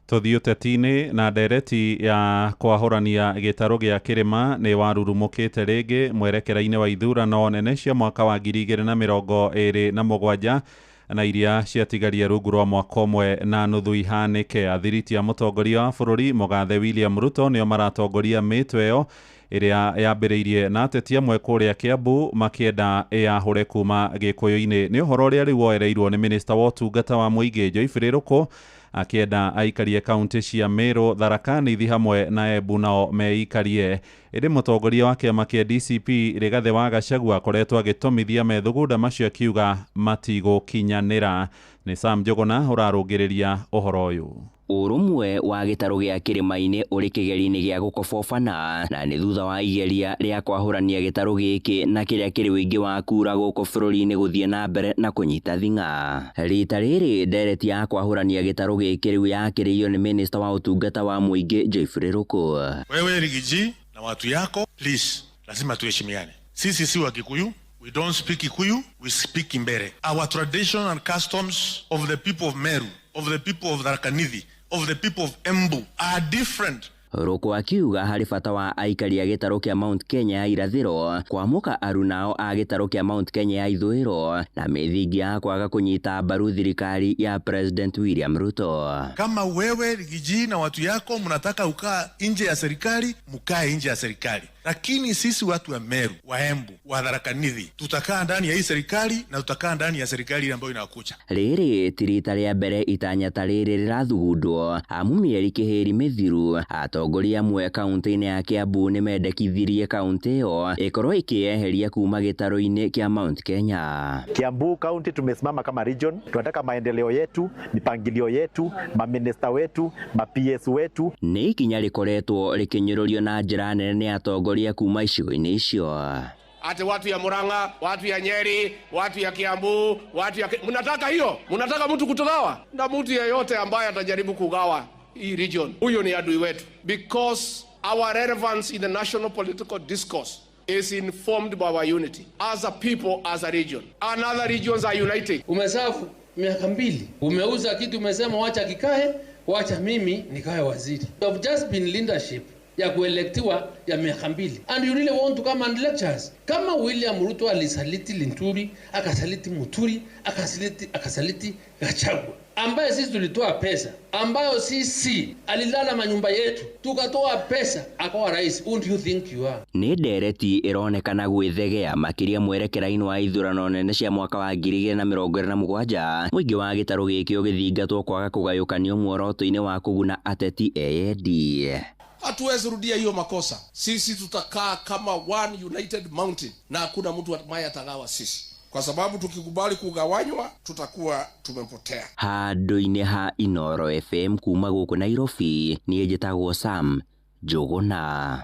Tũthiĩ ũteti-inĩ na ndereti ya kwahũrania gĩtarũ gĩa kĩrĩma nĩ warurumũkĩte rĩngĩ mwerekera-inĩ wa ithurano nene cia mwaka wa 2027 na iria ciatigaria rungu rwa mwaka ũmwe na nuthu ihanĩke. Athiriti a mũtongoria wa bũrũri Mũgathe William Ruto nĩo maratongoria mĩtwe ĩyo ĩrĩa yambĩrĩirie na ateti amwe kũrĩa Kiambu makĩenda ĩyahũre kuma Gĩkũyũ-inĩ. Nĩ ũhoro ũrĩa rĩu woereirwo nĩ minista wa ũtungata wa mũingĩ Geoffrey Ruku akĩenda aikarie kaunti cia Meru, Tharaka Nithi hamwe na Embu nao meikarie. Ĩndĩ mũtongoria wa kĩama kĩa DCP Rigathĩ wa Gachagua akoretwo agĩtũmithia methugunda macio akiuga matigũkinyanĩra. Nĩ Sam Njũgũna ũrarũngĩrĩria ũhoro ũyũ. Ũrũmwe wa gĩtarũ gĩa kĩrĩma-inĩ ũrĩ kĩgerio-inĩ gĩa gũkobobana na nĩ thutha wa igeria rĩa kwahũrania gĩtarũ gĩkĩ na kĩrĩa kĩrĩ ũingĩ wa kura gũkũ bũrũri-inĩ gũthiĩ na mbere na kũnyita thing'a. Rita rĩrĩ ndereti ya kwahũrania gĩtarũ gĩkĩ rĩu yakĩrĩirio nĩ minista wa ũtungata wa mũingĩ Geoffrey Ruku. Wewe Rigiji na watu yako, please, lazima tuheshimiane. Sisi si wa Kikuyu. We don't speak Kikuyu, we speak Imbere. Our tradition and customs of the people of Meru, of the people of Tharaka Nithi, of the people of Embu are different. Ruku akiuga harĩ bata wa aikari a gĩtarũ kĩa Mount Kenya ya irathĩro kwamũka arunao a gĩtarũ kĩa Mount Kenya ya ithũĩro na mĩthingi ya kwaga kũnyita mbaru thirikari ya President William Ruto. Kama wewe Rigiji na watu yako mnataka ukaa nje ya serikali, mkae nje ya serikali. Lakini sisi watu wa Meru, wa Embu, wa Tharaka Nithi tutakaa ndani ya hii serikali na tutakaa ndani ya serikali ambayo inakuja. Rĩrĩ ti rita rĩa mbere itanya ta rĩrĩ rĩrathugundwo amu mĩeri kĩhĩri mĩthiru atongoria amwe kaunti-inĩ ya Kiambu nĩ mendekithirie kaunti ĩyo ĩkorwo ĩkĩyeheria kuma gĩtarũ-inĩ kĩa Mount Kenya. Kiambu County tumesimama kama region, tunataka maendeleo yetu, mipangilio yetu, maminista wetu, ma PS wetu. Nĩ ikinya rĩkoretwo rĩkĩnyũrũrio na njĩra nene nĩ atongoria kuma icigo-inĩ icio. Ati watu ya Murang'a, watu ya Nyeri, watu ya Kiambu, watu ya mnataka hiyo? Mnataka mtu kutugawa? Na mtu yeyote ambaye atajaribu kugawa hii region, huyo ni adui wetu. Because our relevance in the national political discourse is informed by our unity as a people, as a region. And other regions are united. Umesafu miaka 2, umeuza kitu, umesema wacha kikae, wacha mimi nikae waziri. You have just been leadership ya kuelektiwa ya miaka 2 and you really want to come and lecture us. Kama William Ruto alisaliti Linturi, akasaliti Muturi, akasaliti Gachagua, ambaye sisi tulitoa pesa, ambayo sisi alilala manyumba yetu tukatoa pesa akawa rais. Who do you think you are? Nĩ ndereti ĩronekana gwĩthegea makĩria mwerekera-inĩ wa ithurano nene cia mwaka wa 2027 mũingĩ wa gĩtarũ gĩkĩ ũgĩthingatwo kwaga kũgayũkanio muoroto-inĩ wa kũguna ateti eyendi. Hatuwezi rudia hiyo makosa. Sisi tutakaa kama one united mountain na hakuna mtu ambaye atagawa sisi, kwa sababu tukikubali kugawanywa tutakuwa tumepotea. Handũ-inĩ ha Inooro FM kuma gũkũ Nairobi, niĩ njĩtagwo Sam Njũgũna.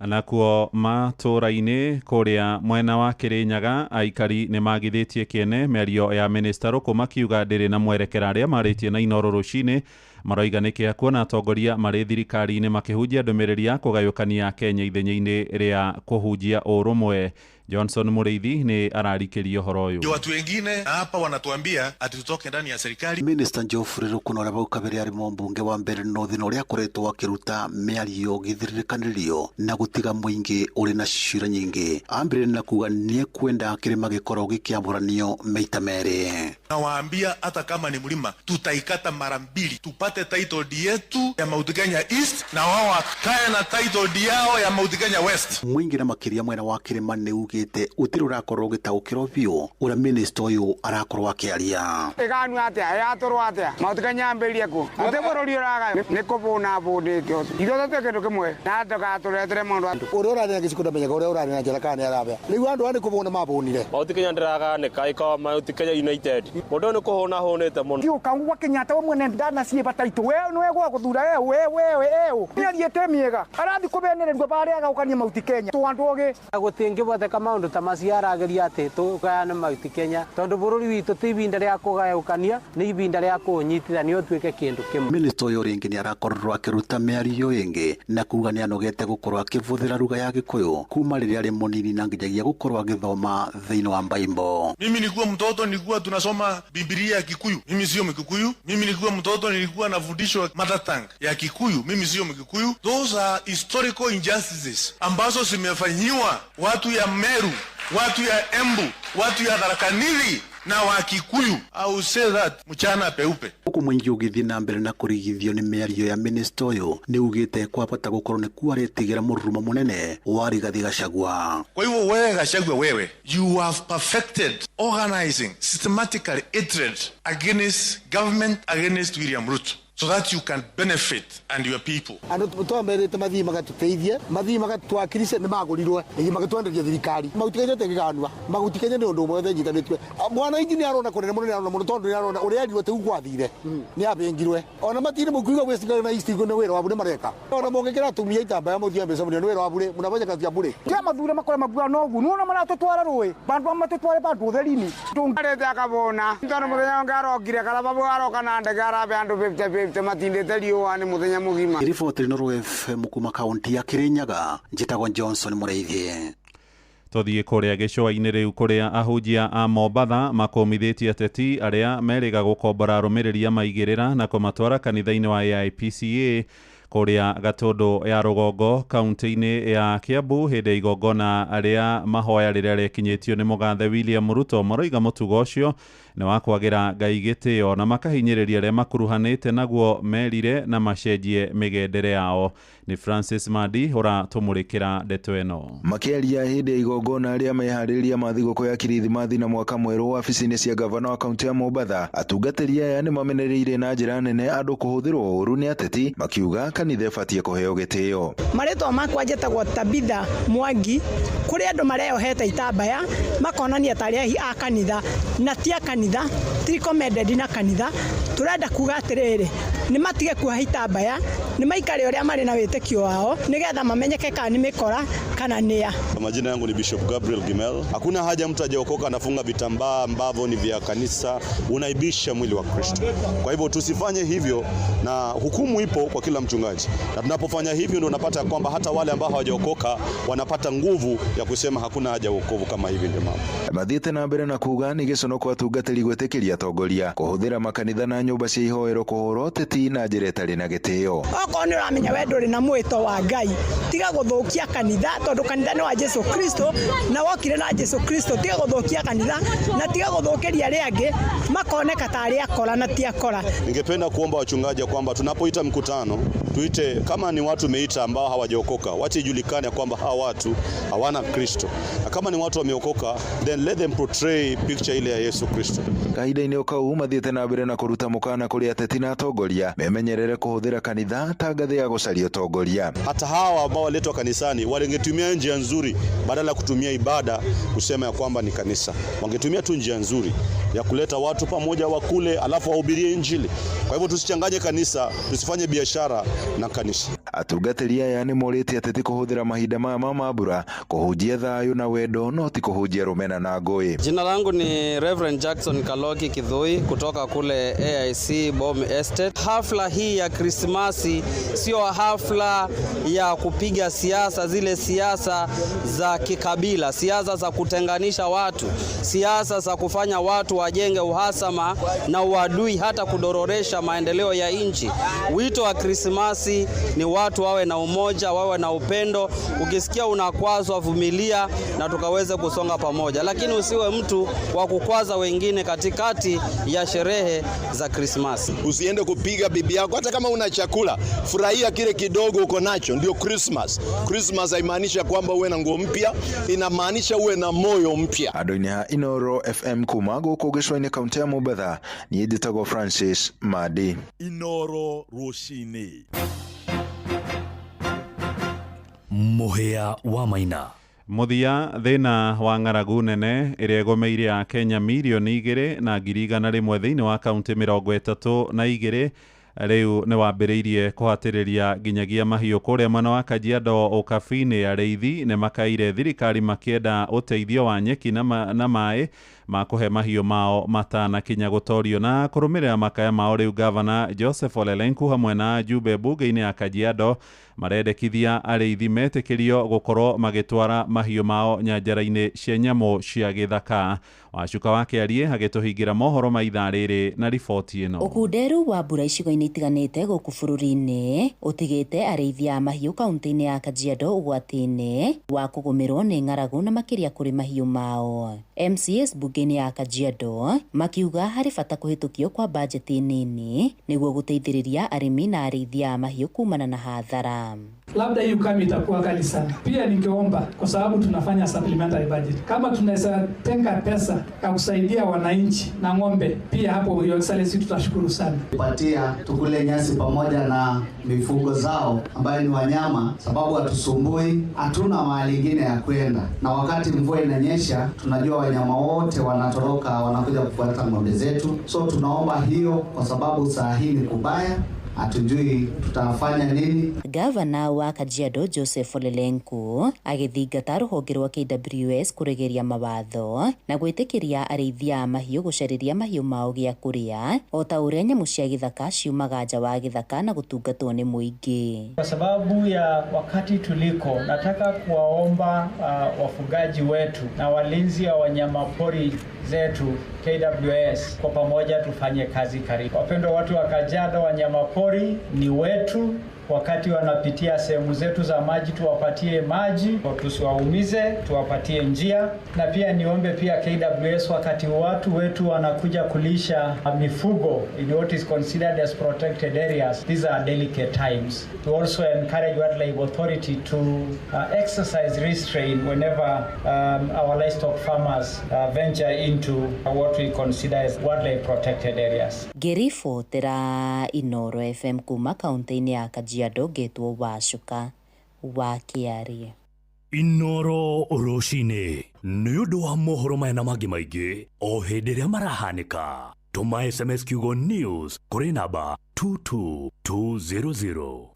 Nakuo matũra-inĩ kũrĩa mwena wa Kĩrĩnyaga aikari nĩ magithĩtie kĩene mĩario ya minista Ruku makiuga ndĩrĩ na mwerekera. Arĩa marĩtie na Inooro rũcinĩ maroiga nĩ kĩa kuona atongoria marĩ thirikari-inĩ makĩhunjia ndũmĩrĩri ya kũgayũkania Kenya ithenya-inĩ rĩa kũhunjia ũrũmwe. Johnson Mũrĩithi nĩ ararikĩria ũhoro ũyũ. Watu wengine hapa wanatuambia ati tutoke ndani ya serikali. Minister Geoffrey Rukuno ũrĩa vau kabere arĩ mũmbunge wa Mbeere North na ũrĩa akoretwo akĩruta mĩario gĩthirĩrĩkanĩrio na gũtiga mũingĩ ũrĩ na ciũria nyingĩ, ambĩrĩria na kuga nĩekwenda kĩrĩma gĩkorwo gĩkĩamũranio maita merĩ. Nawaambia hata kama ni mlima tutaikata mara mbili, tupate title deed yetu ya Mount Kenya East na wao wakae na title deed yao ya Mount Kenya West. Mũingĩ na makĩria mwena wa kĩrĩma nĩ ugĩte gũtirĩ ũrakorwo ũgĩtaũkĩrwo biũ ũrĩa minister ũyũ arakorwo akĩaria. Ĩganua atĩa yatũrwo atĩa Mount Kenya ambĩrĩrie kũ atĩ bũrũri ũraga nĩ kũbũna bũnĩte ithuothe twĩ kĩndũ kĩmwe na ndũgatũretere maũndũ. Ũrĩa ũraria na gĩciko ndamenyaga ũrĩa ũraria na njĩra kana nĩ arabĩa rĩu andũ aya nĩ kũbũna mabũnire. Mount Kenya ndĩraganĩka ĩkoragwo Mount Kenya United mũndũ ũyũ nĩ kũhũna hũnĩte mũno. Ndiũka gwa Kenyatta we mwene ndanaciĩ bataitũ we nĩwe gwa gũthura we we we nĩariĩte mĩega arathi kũbenererio barĩa agaũkania Mount Kenya tũ andũ ogĩ. Gũtingĩboteka maũndũ ta macio arageria atĩ tũgayane Mount Kenya tondũ bũrũri witũ ti ibinda rĩa kũgayũkania nĩ ibinda rĩa kũũnyitithania ũtuĩke kĩndũ kĩmwe. Minister ũyũ rĩngĩ nĩ arakorirwo akĩruta mĩario ĩngĩ na kuga nĩ anogete gũkorwo akĩbũthĩra lugha ya Gĩkũyũ kuma rĩrĩa arĩ mũnini na nginyagia gũkorwo agĩthoma thĩinĩ wa Bible. Mimi nilikuwa mtoto nilikuwa tunasoma Biblia ya Kikuyu, mimi sio Mkikuyu. Mimi nilikuwa mtoto nilikuwa nafundishwa mother tongue ya Kikuyu, mimi sio Mkikuyu. Those are historical injustices ambazo zimefanyiwa watu ya Meru, watu ya Embu, watu ya Tharaka Nithi na wa Kikuyu. I will say that mchana peupe. Huku mũingĩ ũgĩthiĩ na mbere na kũrigithio nĩ mĩario ya minister ũyũ nĩ ugĩte kwabata gũkorwo nĩ kuaretigĩra mũrurumo mũnene wa Rigathi Gachagua. Kwa hivyo wewe Gachagua, wewe you have perfected organizing systematically hatred against government, against William Ruto, so that you can benefit and your people. Andũ twamerĩte mathiĩ magatũteithie, mathiĩ magatwakirishe nĩ magũrirwe, ningĩ magĩtwenderia thirikari. Mount Kenya tĩngĩganua, Mount Kenya nĩ ũndũ ũmwe othe nyitanĩtue. Mwananchi nĩ arona kũnene mũno, nĩ arona mũno tondũ nĩ arona ũrĩa erirwo tĩu gwathire, nĩ abĩngirwe. Ona matirĩ mũkuiga gwĩcigana na East nĩ wĩra wabu nĩ mareka. Ona mũngĩkĩra atumia itambaya mũthiĩ mĩcemanio nĩ wĩra wabu rĩ, mũnafanya kazi ya bure. Tia mathure makore mabua nogu nĩwona maratũtwara rũĩ bandu matũtware bandu ũtheri-inĩ. Tũngarĩte akabũna tondũ mũthenya ũngĩ arokire karababu aroka na ndege arabe andũ 50 matindĩte riũa nĩ mũthenya mũgima. Riboti Inooro FM kuma kaunti ya Kirinyaga, njĩtagwo Johnson Mũrĩithi. Tũthiĩ kũrĩa gĩcũa-inĩ rĩu kũrĩa ahunjia a Mombatha makũmithĩtie ateti arĩa merĩga gũkombora arũmĩrĩri a maigĩrĩra na kũmatwara kanitha-inĩ wa AIPCA kũrĩa Gatũndũ ya rũgongo kaunti-inĩ ya Kiambu hĩndĩ ya igongona rĩa mahoya rĩrĩa rĩekinyĩtio nĩ mũgathe William Ruto. Maroiga mũtugo ũcio nĩ wa kwagĩra Ngai gĩtĩo na makahinyĩrĩria arĩa makuruhanĩte naguo merire na macenjie mĩgendere yao. Nĩ Francis Madi ũratũmũrĩkĩra ndeto ĩno. Makĩaria hĩndĩ ya igongona rĩa meharĩrĩria ma thigũkũ ya Kirithimathi na mwaka mwerũ wabici-inĩ cia gavana wa kaunti ya Mombatha, atungatĩri aya nĩ mamenereire na njĩra nene andũ kũhũthĩrwo ũru nĩ ateti makiuga kanitha ĩbatiĩ kũheo gĩtĩo. Marĩtwa makwa njĩtagwo Tabitha Mwangi. Kũrĩ andũ mareyohete itambaya makonania tarĩ ahi a kanitha na ti a kanitha, ti recommended na kanitha. Tũrenda kuga atĩrĩrĩ, nĩ matige kuoha itambaya, nĩ maikare ũrĩa marĩ na wĩtĩkio wao nĩgetha mamenyeke kana nĩ mĩkora kana nĩa. Majina yangu ni Bishop Gabriel Gimel. Hakuna haja mtu ajaokoka anafunga vitambaa ambavyo ni vya kanisa, unaibisha mwili wa Kristo. Kwa hivyo tusifanye hivyo, na hukumu ipo kwa kila mchungaji. Na tunapofanya hivyo ndio unapata kwamba hata wale ambao hawajaokoka wanapata nguvu ya kusema hakuna haja wokovu kama hivi ndio mambo. Mathiĩte na mbere na kuga nĩ gĩcono kwa atungatĩri gwĩtĩkĩria atongoria kũhũthĩra makanitha na nyũmba cia ihoero kũhũra ũteti na njĩra ĩtarĩ na gĩtĩo. Okorwo nĩ ũramenya we ndũrĩ na mwĩto wa Ngai, tiga gũthũkia kanitha tondũ kanitha nĩ wa Jesu Kristo na wokire na Jesu Kristo. Tiga gũthũkia kanitha na tiga gũthũkĩria arĩa angĩ makoneka ta arĩa akora na ti akora. Ningependa kuomba wachungaji kwamba tunapoita mkutano tuite kama ni watu meita ambao hawajaokoka, wache ijulikane kwamba hawa watu hawana Kristo, na kama ni watu wameokoka then let them portray picture ile ya Yesu Kristo. Kahinda-inĩ o kau mathiĩte na mbere na kũruta mũkana kũrĩ ateti na atongoria memenyerere kũhũthĩra kanitha ta ngathĩ ya gũcaria ũtongoria. Hata hawa ambao waletwa kanisani walingetumia njia nzuri badala ya kutumia ibada kusema ya kwamba ni kanisa. Wangetumia tu njia nzuri ya kuleta watu pamoja wakule alafu wahubirie Injili. Kwa hivyo tusichanganye kanisa, tusifanye biashara na kanisa. Atungatĩri aya nĩ morĩtie ateti kũhũthĩra mahinda maya ma mambura kũhunjia thayũ na wendo no ti kũhunjia rũmena na ngũĩ. Jina langu ni Reverend Jackson Kaloki Kidhui kutoka kule AIC Bom Estate. Hafla hii ya Krismasi sio hafla ya kupiga siasa, zile siasa za kikabila, siasa za kutenganisha watu, siasa za kufanya watu wajenge uhasama na uadui, hata kudororesha maendeleo ya nchi. Wito wa Krismasi ni watu wawe na umoja, wawe na upendo. Ukisikia unakwazwa, vumilia na tukaweze kusonga pamoja, lakini usiwe mtu wa kukwaza wengine katikati ya sherehe za Krismasi. Usiende kupiga bibi yako hata kama una chakula, furahia kile kidogo uko nacho, ndio Christmas. Christmas haimaanishi kwamba uwe na nguo mpya, inamaanisha uwe na moyo mpya. Andũ-inĩ a Inoro FM kuma gũkũ gĩcũa-inĩ kaunti ya Mombatha, niĩ njĩtagwo Francis Madi. Inoro rũcinĩ. Mũhĩa wa Maina. Mũthia thĩna wa ng'aragu nene ĩrĩa ĩgomeire a Kenya mirioni 2,100,000 thĩinĩ wa kaunti 32 rĩu nĩ wambĩrĩirie kũhatĩrĩria nginyagia mahiũ kũrĩa mwena wa Kajiado Ũkabi-inĩ. Arĩithi nĩ makaire thirikari makĩenda ũteithio wa nyeki na maĩ ma kũhe mahiũ mao matanakinya gũtorio. Na kũrũmĩrĩra makaya mao rĩu gavana Joseph Ole Lenku hamwe na Jube bunge-inĩ ya Kajiado marendekithia arĩithi metĩkĩrio gũkorwo magĩtwara mahiũ mao nyanjara-inĩ cia nyamũ cia gĩthaka. Wacuka wa Kĩarie agĩtũhingĩra mohoro ma ithaa rĩrĩ na riboti ĩno. Ũkunderu wa mbura icigo-inĩ itiganĩte gũkũ bũrũri-inĩ ũtigĩte arĩithi a mahiũ kaunti-inĩ ya Kajiado ũgwati-inĩ wa kũgũmĩrwo nĩ ng'aragu na makĩria kũrĩ mahiũ mao. MCAs bunge-inĩ ya Kajiado makiuga harĩ bata kũhĩtũkio kwa bajeti nini nĩguo gũteithĩrĩria arĩmi na arĩithi a mahiũ kumana na hathara. Labda hii ukame itakuwa kali sana. Pia ningeomba, kwa sababu tunafanya supplementary budget, kama tunaweza tenga pesa ya kusaidia wananchi na ng'ombe pia hapo, Your Excellency, tutashukuru sana. Patia tukule nyasi pamoja na mifugo zao ambayo ni wanyama, sababu hatusumbui, hatuna mahali ingine ya kwenda, na wakati mvua inanyesha tunajua wanyama wote wanatoroka wanakuja kufuata ng'ombe zetu. So tunaomba hiyo, kwa sababu saa hii ni kubaya, hatujui tutafanya nini. Gavana wa Kajiado Joseph Ole Lenku agĩthingata rũhonge rwa KWS kũregeria mawatho na gwĩtĩkĩria arĩithi a mahiũ gũcarĩria mahiũ mao gĩa kũrĩa o ta ũrĩa nyamũ cia gĩthaka ciumaga nja wa gĩthaka na gũtungatwo nĩ mũingĩ. Kwa sababu ya wakati tuliko, nataka kuwaomba wafugaji wetu na walinzi wa wanyamapori zetu KWS, kwa pamoja tufanye kazi karibu. Wapendwa watu wa Kajiado, wanyamapori ni wetu. Wakati wanapitia sehemu zetu za maji, tuwapatie maji, tusiwaumize, tuwapatie njia. Na pia niombe pia KWS, wakati watu wetu wanakuja kulisha mifugo in what is considered as protected areas, these are delicate times. We also encourage Wildlife Authority to exercise restraint whenever our livestock farmers venture into what we consider as wildlife protected areas. Ngĩribotera Inoro FM kuma kaunti-inĩ ya Kajiado, ngetwo Wacuka wa Kĩarie. Inoro rũcinĩ nĩ ũndũ wa mohoro maya na mangĩ maingĩ o hĩndĩ ĩrĩa marahanĩka. Tũma SMS kiugo news kũrĩ namba 22200.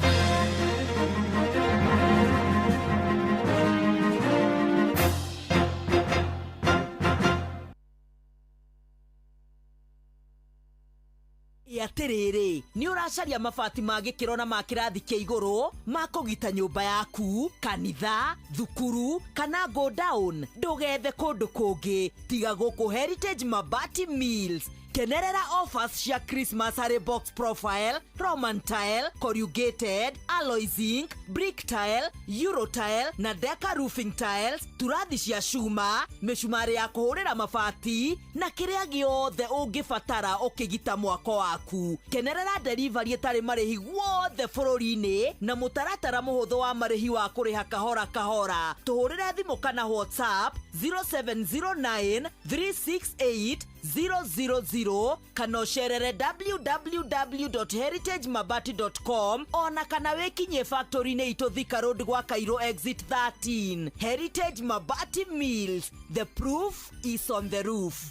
Atĩrĩrĩ, nĩ ũracaria mabati ma gĩkĩro na ma kĩrathi kĩa igũrũ ma kũgita nyũmba yaku, kanitha, thukuru kana go down? Ndũgethe kũndũ kũngĩ tiga gũkũ Heritage Mabati Mills. Kenerera offers cia Christmas harĩ box profile, Roman tile, corrugated, alloy zinc, brick tile, euro tile na deca roofing tiles, turathi cia cuma, mĩcumarĩ ya kũhũrĩra mabati na kĩrĩa gĩothe ũngĩbatara ũkĩgita mwako waku. Kenerera delivery ĩtarĩ marĩhi guothe bũrũri-inĩ na mũtaratara mũhũthũ wa marĩhi wa kũrĩha kahora kahora. Tũhũrĩre thimũ kana WhatsApp 0709 368 000 kana ũcerere www.heritagemabati.com ona kana wĩkinyie factory-inĩ itũ Thika Road gwa Cairo exit 13. Heritage Mabati Mills, the proof is on the roof.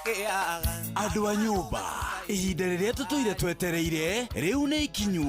Andũ a nyũmba, ihinda rĩrĩa tũtũire twetereire rĩu nĩ ikinyu.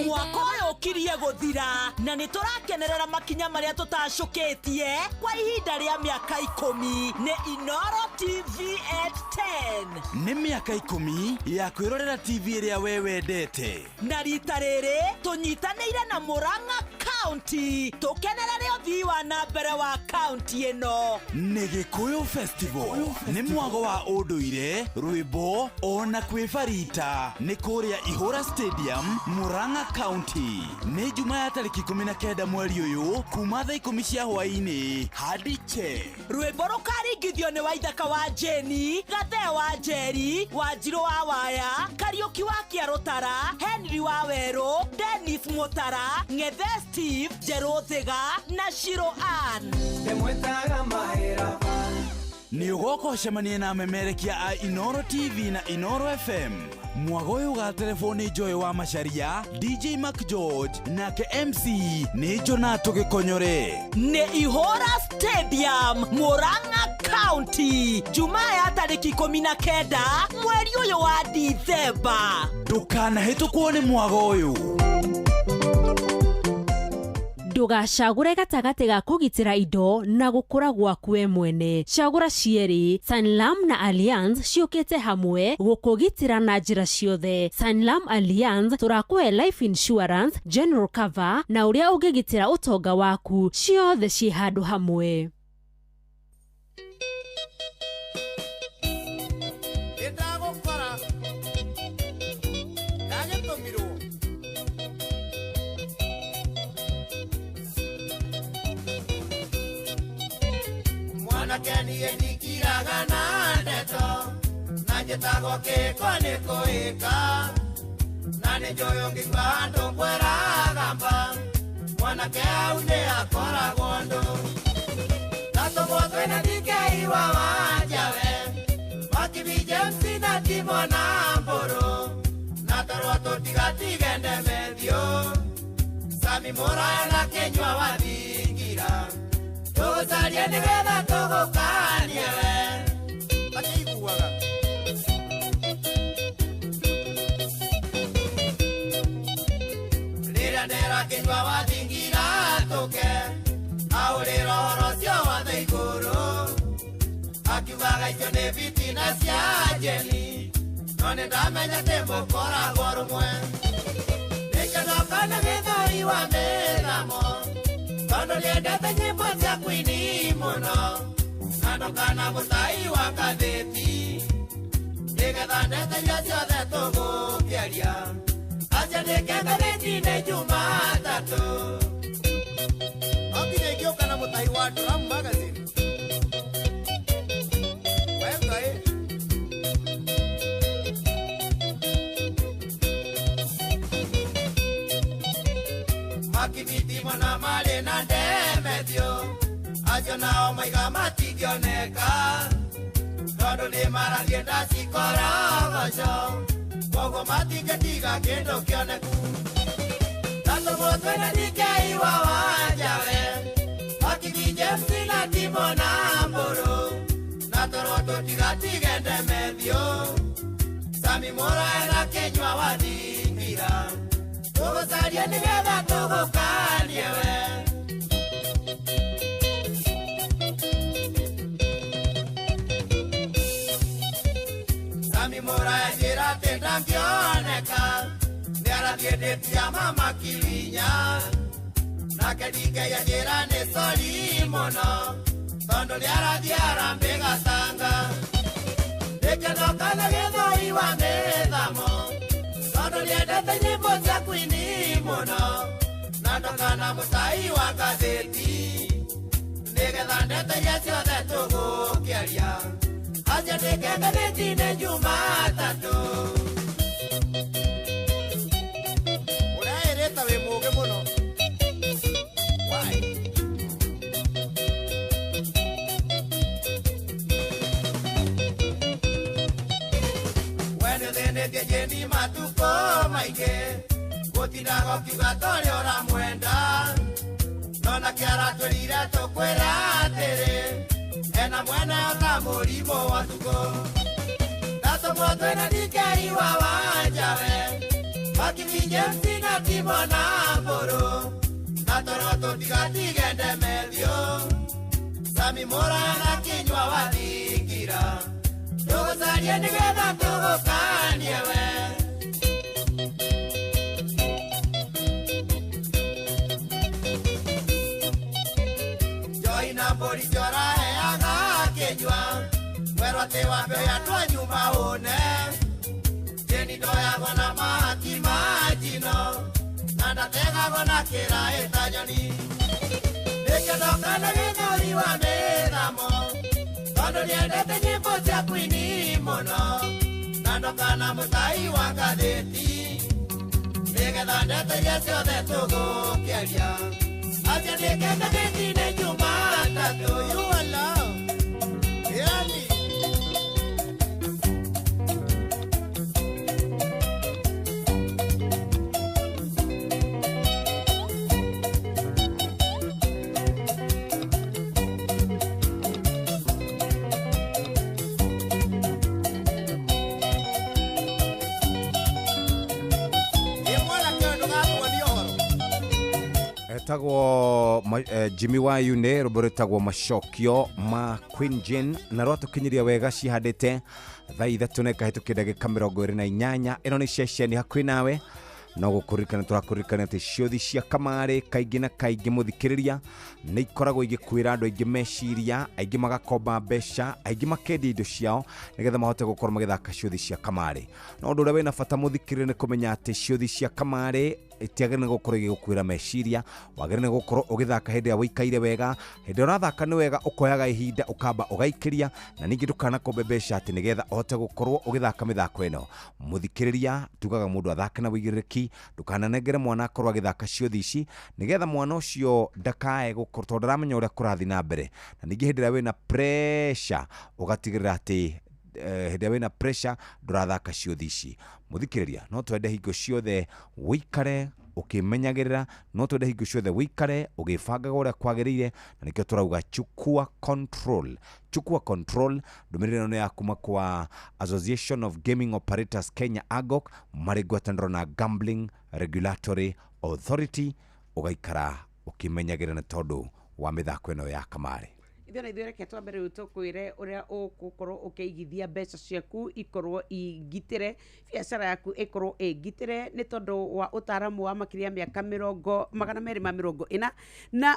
Mwaka ũyũ ũkirie gũthira na nĩ tũrakenerera makinya marĩa tũtacũkĩtie kwa ihinda rĩa mĩaka 10 nĩ Inoro TV at 10. Nĩ mĩaka 10 ya kwĩrorera TV ĩrĩa we wendete. Na rita rĩrĩ tũnyitanĩire na Murang'a County tũkenerere ũthii wa na mbere wa kaunti ĩno. Nĩ Gĩkũyũ Festival, nĩ mwago wa ũndũire, rwĩmbo ona kwĩbarita, nĩ kũrĩa Ihũra Stadium, Murang'a County. Nĩ Juma ya tarĩki 19 mweri ũyũ kuma thaa 10 cia hwaĩ-inĩ hadi che. Rwĩmbo rũkaringithio nĩ Waithaka wa Jeni, Gathee wa Njeri, Wanjirũ wa Waya, Kariũki wa Kĩarũtara, Henry wa Werũ, Dennis Mũtara, Ng'ethe Steve, Njerũ Thiga na Shiro Ann. Nĩ ũgoka ũcemanie na amemerekia a Inoro TV na Inoro FM. Mwago ũyũ ũgaterebwo nĩ Joy wa Macharia, DJ Mac George nake MC nĩ Jonato Gĩkonyore. Nĩ Ihũra Stadium, Murang'a County, Jumaa ya tarĩki 19 mweri ũyũ wa Dithemba. Ndũkanahĩtũkwo nĩ mwago ũyũ. Ndũgacagũre gatagatĩ ga kũgitĩra indo na gũkũra gwaku we mwene. Cagũra cierĩ. Sanlam na Allianz ciũkĩte hamwe gũkũgitĩra na njĩra ciothe. Sanlam Allianz tũrakũhe life insurance, general cover na ũrĩa ũngĩgitĩra ũtonga waku, ciothe ciĩ handũ hamwe. Mwanake ndikiraga na ndeto na njĩtagwo kĩko nĩ kũĩka na nĩ njũĩ ũngĩigua handũ ngwĩraga mba mwanake hau nĩ akoragwo ndũ tatũmwo twĩna DK wa Wanjawe Makibi James na Timo na Mbũrũ na torwo tũtigatige Ndemethio Sami Mũraya na Kĩnyua wa Thingira tũgũcarie nĩgetha tũgũkanie we Makĩiguaga. Rĩrĩa ndera Kĩnyua wa Thingira tũke aũrĩra ũhoro ũcio wothe igũrũ akiugaga icio nĩ bitina cia Jeni no nĩ ndamenya atĩ mũkoragwo rũmwe nĩkĩo ndoka na gĩthũri wa mĩthamo tondũ nĩendete nyĩmbo cia kwini mũno na ndũkana mũtai wa ngathĩti nĩgetha ndeto iria ciothe tũgũkĩaria aciandĩke ngathĩti-inĩ Jumatatũ. No nginya ingĩũka na mũtai wa Drum Magazine. We Ngai. Makibiti mona marĩ na Ndemethio acio nao maiga matingĩoneka tondũ nĩ marathiĩ ndacikorogoco koguo matingĩtiga kĩndũ kĩoneku tatũmwo twĩna DK wa Wanjawe Makibi James na Timo na Mbũrũ na torwo tũtigatige Ndemethio Sami Mũraya na Kĩnyua wa Thingira tũgũcarie nĩgetha tũgũkanie we. Sami Mũraya njĩra atĩ ndangĩoneka nĩarathiĩ ndĩti ya mama Kiwinya nake DK anjĩra nĩ sori mũno tondũ nĩarathiĩ harambĩ Gatanga nĩkĩo ndoka na gĩthũri wa mĩthamo tondũ nĩendete nyĩmbo cia kwini mũno na ndũkana mũtai wa ngathĩti nĩgetha ndeto iria ciothe tũgũkĩaria aciandĩke ngathĩti-inĩ Jumatatũ. Ũreĩrĩte wĩ mũũgĩ mũno. Why? We nĩũthĩnĩtie Jeni matukũ maingĩ gũtindaga ũkiuga torĩa ũramwenda no nake aratwĩrire tũkwĩra atĩrĩ Ena mwene ota mũrimũ wa tukũ. Ndatũmwo twĩna DK wa Wanjawe, Makithi James na Timo na Mbũrũ. Na toro tũtigatige Ndemethio, Sami Mũraya na Kinyua wa Thingira. Tũgũcarie nĩgetha tũgũkanie we. Njoi na mbũri cioraheaga akĩnyua, werwo atĩ wambe ũyatwa nyuma ũne. Jeni ndoyagwo na mahaki ma njino, na ndategagwo na kĩraĩ ta nyoni. Nĩkĩo ndoka na gĩthũri wa mĩthamo, tondũ nĩendete nyĩmbo cia Queen mũno. Na ndoka na mũtai wa ngathĩti, nĩgetha ndeto iria ciothe tũgũkĩaria. Aciandĩke ngathĩti-inĩ Jumatatũ. You alone. Yani. Etagwo Jimmy wa Yune, rwĩmbo rwĩtagwo Macokio ma Queen Jane, na rwatũkinyiria wega cihandĩte thaa 3 na ĩkahĩtũkia ndagĩka 28. Ĩno nĩ ceceni hakuhĩ nawe, no gũkũririkana tũrakũririkana atĩ ciũthi cia kamarĩ kaingĩ na kaingĩ mũthikĩrĩria nĩ ikoragwo igĩkuĩra andũ aingĩ meciria, aingĩ magakomba mbeca, aingĩ makendia indo ciao nĩgetha mahote gũkorwo magĩthaka ciũthi cia kamarĩ. No ũndũ ũrĩa wĩna bata mũthikĩrĩria nĩ kũmenya atĩ ciũthi cia kamarĩ itiagĩrĩire gũkorwo igĩgũkuĩra meciria, wagĩrĩire gũkorwo ũgĩthaka hĩndĩ ĩrĩa wĩikaire wega, hĩndĩ ĩrĩa ũrathaka nĩ wega ũkoyaga ihinda ũkamba ũgaikĩria, na ningĩ ndũkanakombe mbeca atĩ nĩgetha ũhote gũkorwo ũgĩthaka mĩthako ĩno. Mũthikĩrĩria, tugaga mũndũ athake na ũigĩrĩrĩki, ndũkananengere mwana akorwo agĩthaka ciũthi ici nĩgetha mwana ũcio ndakae gũkorwo, tondũ ndaramenya ũrĩa kũrathiĩ na mbere. Na ningĩ hĩndĩ ĩrĩa wĩna pressure ũgatigĩrĩra atĩ hĩndĩ ĩrĩa wĩna pressure ndũrathaka ciũthi ici. Mũthikĩrĩria, no twende hingo ciothe wĩikare ũkĩmenyagĩrĩra, no twende hingo ciothe wĩikare ũgĩbangaga ũrĩa kwagĩrĩire, na nĩkĩo tũrauga chukua control. Chukua control. Ndũmĩrĩri ĩno nĩ ya kuma kwa Association of Gaming Operators Kenya AGOK, marĩ ngwatanĩro na Gambling Regulatory Authority, ũgaikara ũkĩmenyagĩrĩra nĩ tondũ wa mĩthako ĩno ya kamarĩ. Ithuĩ na ithuĩ reke twambe rĩu tũkwĩre ũrĩa ũgũkorwo ũkĩigithia mbeca ciaku ikorwo ingitĩre, biacara yaku ĩkorwo ĩngitĩre nĩ tondũ wa ũtaaramu wa makĩria mĩaka 240 na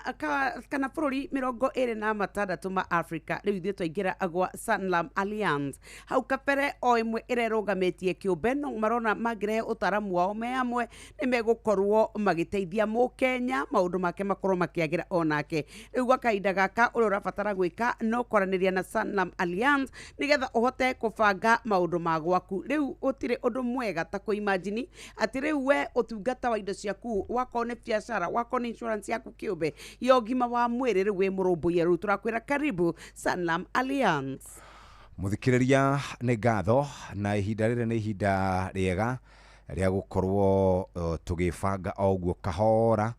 kana bũrũri 26 ma Africa. Rĩu ithuĩ twaingĩra gwa Sanlam Alliance. Hau kabere o ĩmwe ĩrerũgamĩtie kĩũmbe, no marona mangĩrehe ũtaaramu wao me hamwe nĩ megũkorwo magĩteithia mũkenya maũndũ make makorwo makĩagĩra onake. Rĩu gwa kahinda gaka ũrĩa ũrabatara gwĩka no kwaranĩria na Sanlam Alliance nĩgetha ũhote kũbanga maũndũ ma gwaku. Rĩu gũtirĩ ũndũ mwega ta kũimagine atĩ rĩu we ũtungata wa indo ciaku, wakorwo nĩ biacara, wakorwo nĩ insurance yaku kĩũmbe ya ũgima wa mwĩrĩ, rĩu wĩ mũrũmbũiye. Rĩu tũrakwĩra karibu Sanlam Alliance. Mũthikĩrĩria, nĩ ngatho, na ihinda rĩrĩ nĩ ihinda rĩega rĩa gũkorwo tũgĩbanga o ũguo kahora,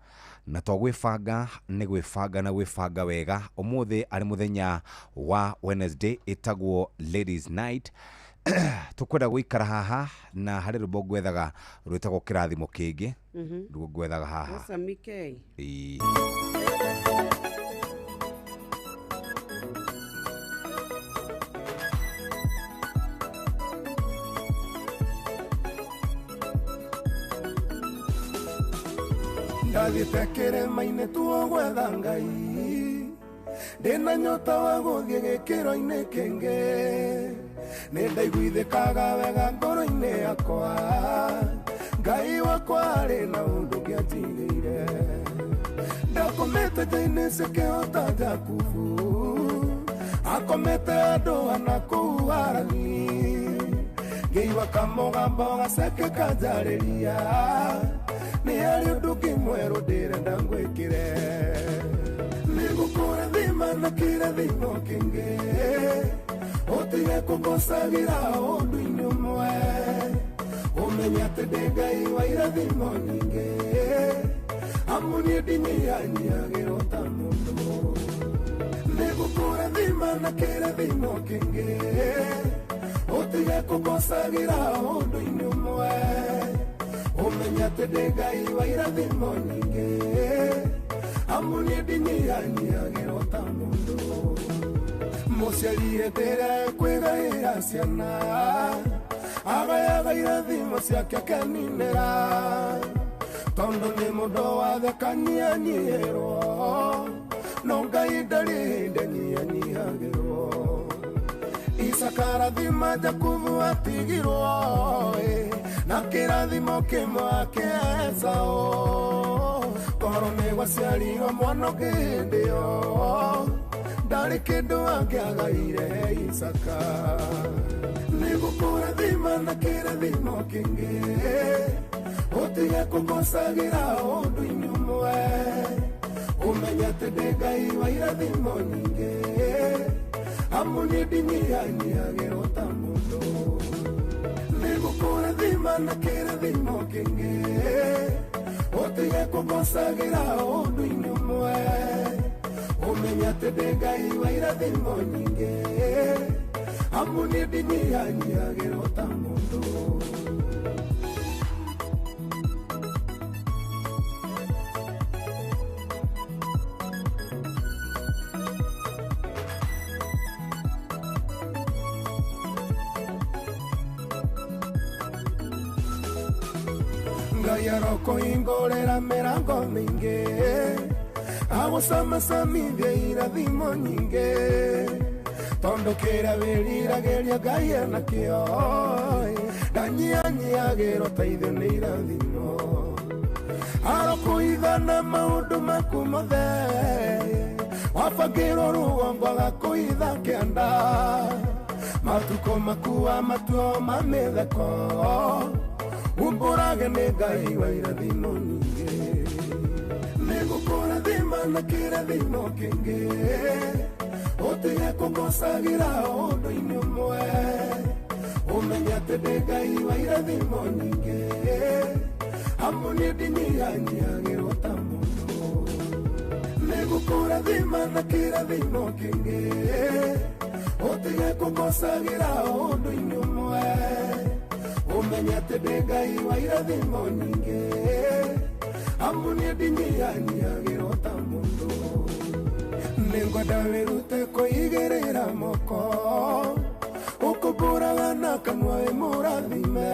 na to gwĩbanga nĩ gwĩbanga na gwĩbanga wega. Ũmũthĩ arĩ mũthenya wa Wednesday, ĩtagwo Ladies Night. Tũkwenda gũikara haha na harĩ rwĩmbo ngwethaga rwĩtagwo kĩrathimo kĩngĩ, ruo ngwethaga haha. Sami K. Ĩĩ. Ndathiĩte kĩrĩma-inĩ tuo gwetha Ngai, ndĩna nyota wa gũthiĩ gĩkĩro-inĩ kĩngĩ, nĩ ndaiguithĩkaga wega ngoro-inĩ yakwa, Ngai wakwa arĩ na ũndũ ũngĩanjigĩire. Ndakomete nja-inĩ cikĩhota Jakubu, akomete andũ ana kũu Harani, ngĩigua kamũgambo gaceke kanjarĩria, nĩ harĩ ũndũ ũngĩ mwerũ ndĩrenda ngwĩkĩre. Nĩngũkũrathima na kĩrathimo kĩngĩ, ũtige kũngocagĩra ũndũ-inĩ ũmwe, ũmenye atĩ ndĩ Ngai wa irathimo nyingĩ, amu niĩ ndinyihanyiagĩrwo ta mũndũ. Nĩngũkũrathima na kĩrathimo kĩngĩ ũtige kũngocagĩra ũndũ-inĩ ũmwe ũmenye atĩ ndĩ Ngai wa irathimo nyingĩ amu niĩ ndinyihanyiagĩrwo ta mũndũ mũciari hĩndĩ ĩrĩa ekwĩgaĩra ciana agayaga irathimo ciake akeninĩra tondũ nĩ mũndũ wathekanianyihĩrwo no Ngai ndarĩ hĩndĩ anyihanyiihagĩrwo Isaka arathima Jakubu atigirwo na kĩrathimo kĩmwe kĩa Esau korwo nĩ gwaciarirwo mwana ũngĩ hĩndĩ ĩyo ndarĩ kĩndũ angĩagaire Isaka nĩngũkũrathima na kĩrathimo kĩngĩ ũtige kũngocagĩra ũndũ-inĩ ũmwe ũmenye atĩ ndĩ Ngai wa irathimo nyingĩ amu niĩ ndinyihanyiihagĩrwo ta mũndũ nĩngũkũrathima na kĩrathimo kĩngĩ ũtige kũngocagĩra ũndũ-inĩ ũmwe ũmenye atĩ ndĩ Ngai wa irathimo nyingĩ amu niĩ ndinyihanyiihagĩrwo ta mũndũ. Ngai arokũhingũrĩra mĩrango mĩingĩ agũcamacamithie irathimo nyingĩ tondũ kĩrĩa wĩriragĩria Ngai enakĩo ndanyihanyiihagĩrwo ta ithuĩ nĩ irathimo arokũhitha na maũndũ maku mothe wabangĩrwo rũgongo agakũhitha kĩanda matukũ maku wa matuo ma mĩtheko umbũrage nĩ Ngai wa irathimo nyingĩ nĩngũkũrathima na kĩrathimo kĩngĩ ũtige kũngocagĩra ũndũ-inĩ ũmwe ũmenye atĩ ndĩ Ngai wa irathimo nyingĩ amu niĩ ndinyihanyiihagĩrwo ta mũndũ nĩngũkũrathima na kĩrathimo kĩngĩ ũtige kũngocagĩra ũndũ-inĩ ũmwe ũmenye atĩ ndĩ Ngai wa irathimo nyingĩ amu niĩ ndinyihanyiihagĩrwo ta mũndũ nĩngwenda wĩrute kũigĩrĩra moko ũkũmbũraga na kanua wĩ mũrathime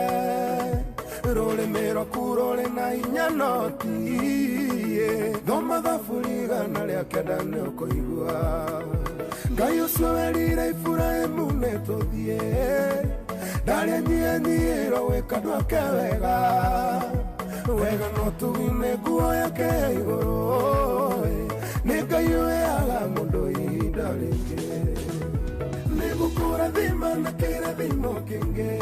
rũrĩmĩ rwaku rũrĩ na hinya no tiĩ thoma thaburi 109 nĩ ũkũigua Ngai ũcio werire Iburahĩmu nĩ tũthiĩ ndarĩ anyihanyiihĩrwo gwĩka andũ ake wega wega no tugi-inĩ nguo yake ya igũrũ nĩ Ngai ũheaga mũndũ ihinda rĩngĩ nĩngũkũrathima na kĩrathimo kĩngĩ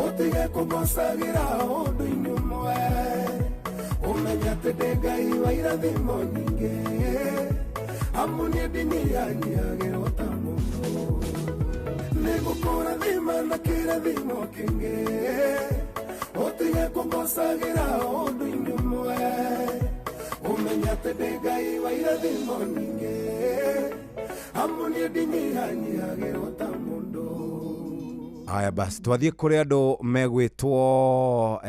ũtige kũngocagĩra ũndũ-inĩ ũmwe ũmenye atĩ ndĩ Ngai wa irathimo nyingĩ amu niĩ ndinyihanyiihagĩrwo ta mũndũ nĩngũkũrathima na kĩrathimo kĩngĩ ũtige kũngocagĩra ũndũ-inĩ ũmwe ũmenye atĩ ndĩ Ngai wa irathimo nyingĩ amu niĩ ndinyihanyiihagĩrwo ta mũndũ. Haya basi twathiĩ kũrĩ andũ megwĩtwo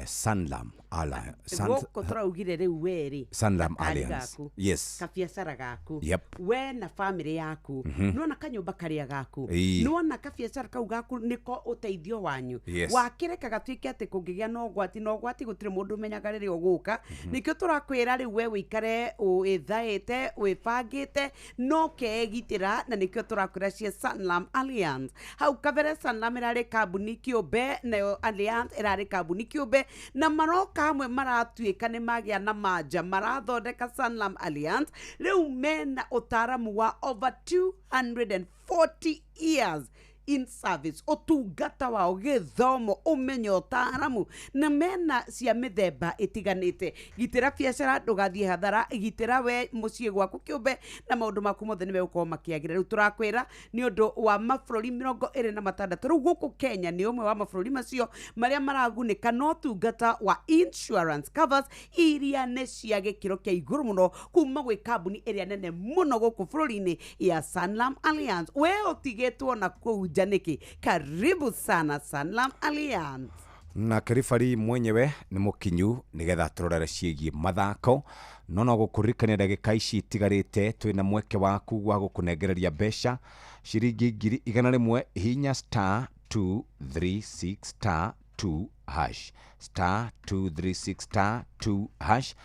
Sanlam gũkũ tũraugire rĩu werĩ Sanlam Alliance. Yes. Kabiacara gaku. Yep. We na family yaku. Nĩwona kanyũmba karĩa gaku. Nĩwona kabiacara kau gaku nĩko ũteithio wanyu. Yes. Wakĩreka gatuĩke atĩ kũngĩgĩa na ũgwati na ũgwati gũtirĩ mũndũ ũmenyaga rĩrĩa ũgũka. Nĩkĩo tũrakwĩra rĩu we wĩikare wĩthaĩte wĩbangĩte no keegitĩra na nĩkĩo tũrakwĩra cia Sanlam Alliance. Hau kabere Sanlam ĩrarĩ kambuni kĩũmbe nayo Alliance ĩrarĩ kambuni kĩũmbe na maroka hamwe maratuĩka nĩ magĩa na manja marathondeka Sanlam Alliance rĩu mena ũtaaramu wa over 240 years In service, ũtungata wao, gĩthomo, ũmenyo, ũtaaramu, na mena cia mĩthemba ĩtiganĩte. Gitĩra biacara, ndũgathiĩ hathara, gitĩra we mũciĩ gwaku kĩũmbe, na maũndũ maku mothe nĩ megũkorwo makĩagĩra. Rĩu tũrakwĩra nĩ ũndũ wa mabũrũri 26. Rĩu gũkũ Kenya nĩ ũmwe wa mabũrũri macio marĩa maragunĩka na ũtungata wa insurance covers iria nĩ cia gĩkĩro kĩa igũrũ mũno kuma gwĩ kambuni ĩrĩa nene mũno gũkũ bũrũri-inĩ ya Sanlam Alliance. We ũtigĩtwo na kũu nja nĩkĩ? Karibu sana Sanlam Alliance. Na kĩribari mwenyewe nĩ mũkinyu nĩgetha tũrorere ciĩgiĩ mathako, no no gũkũririkania ndagĩka ici itigarĩte twĩna mweke waku wa gũkũnengereria mbeca ciringi 100,000. Hinya star 236 star 2 hash, star 236 star 2 hash,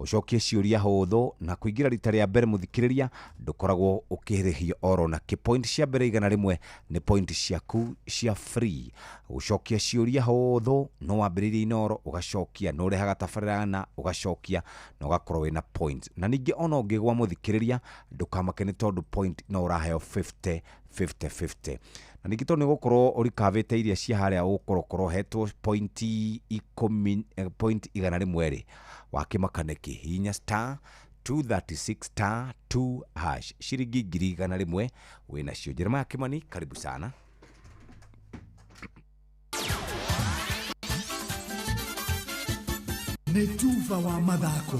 ũcokie ciũria hũthũ na kũingĩra rita rĩa mbere, mũthikĩrĩria, ndũkoragwo ũkĩrĩhio oro na kĩ. Point cia mbere 100 nĩ point ciaku cia free. Gũcokia ciũria hũthũ, no wambĩrĩrie Inoro ũgacokia, no ũrehaga tabarĩra na ũgacokia na ũgakorwo wĩna point. Na ningĩ ona ũngĩgwa, mũthikĩrĩria, ndũkamake nĩ tondũ point no ũraheo 50 50 50. Na ningĩ tondũ nĩ gũkorwo ũrikavĩte iria cia harĩa ũgũkorwo korwo hetwo point 10, point 100 rĩ, wakĩmaka nĩkĩ? Hinya star 236 star 2 hash, ciringi 100,000 wĩnacio. Jeremiah Kimani, karibu sana. Nĩ tuba wa mathako.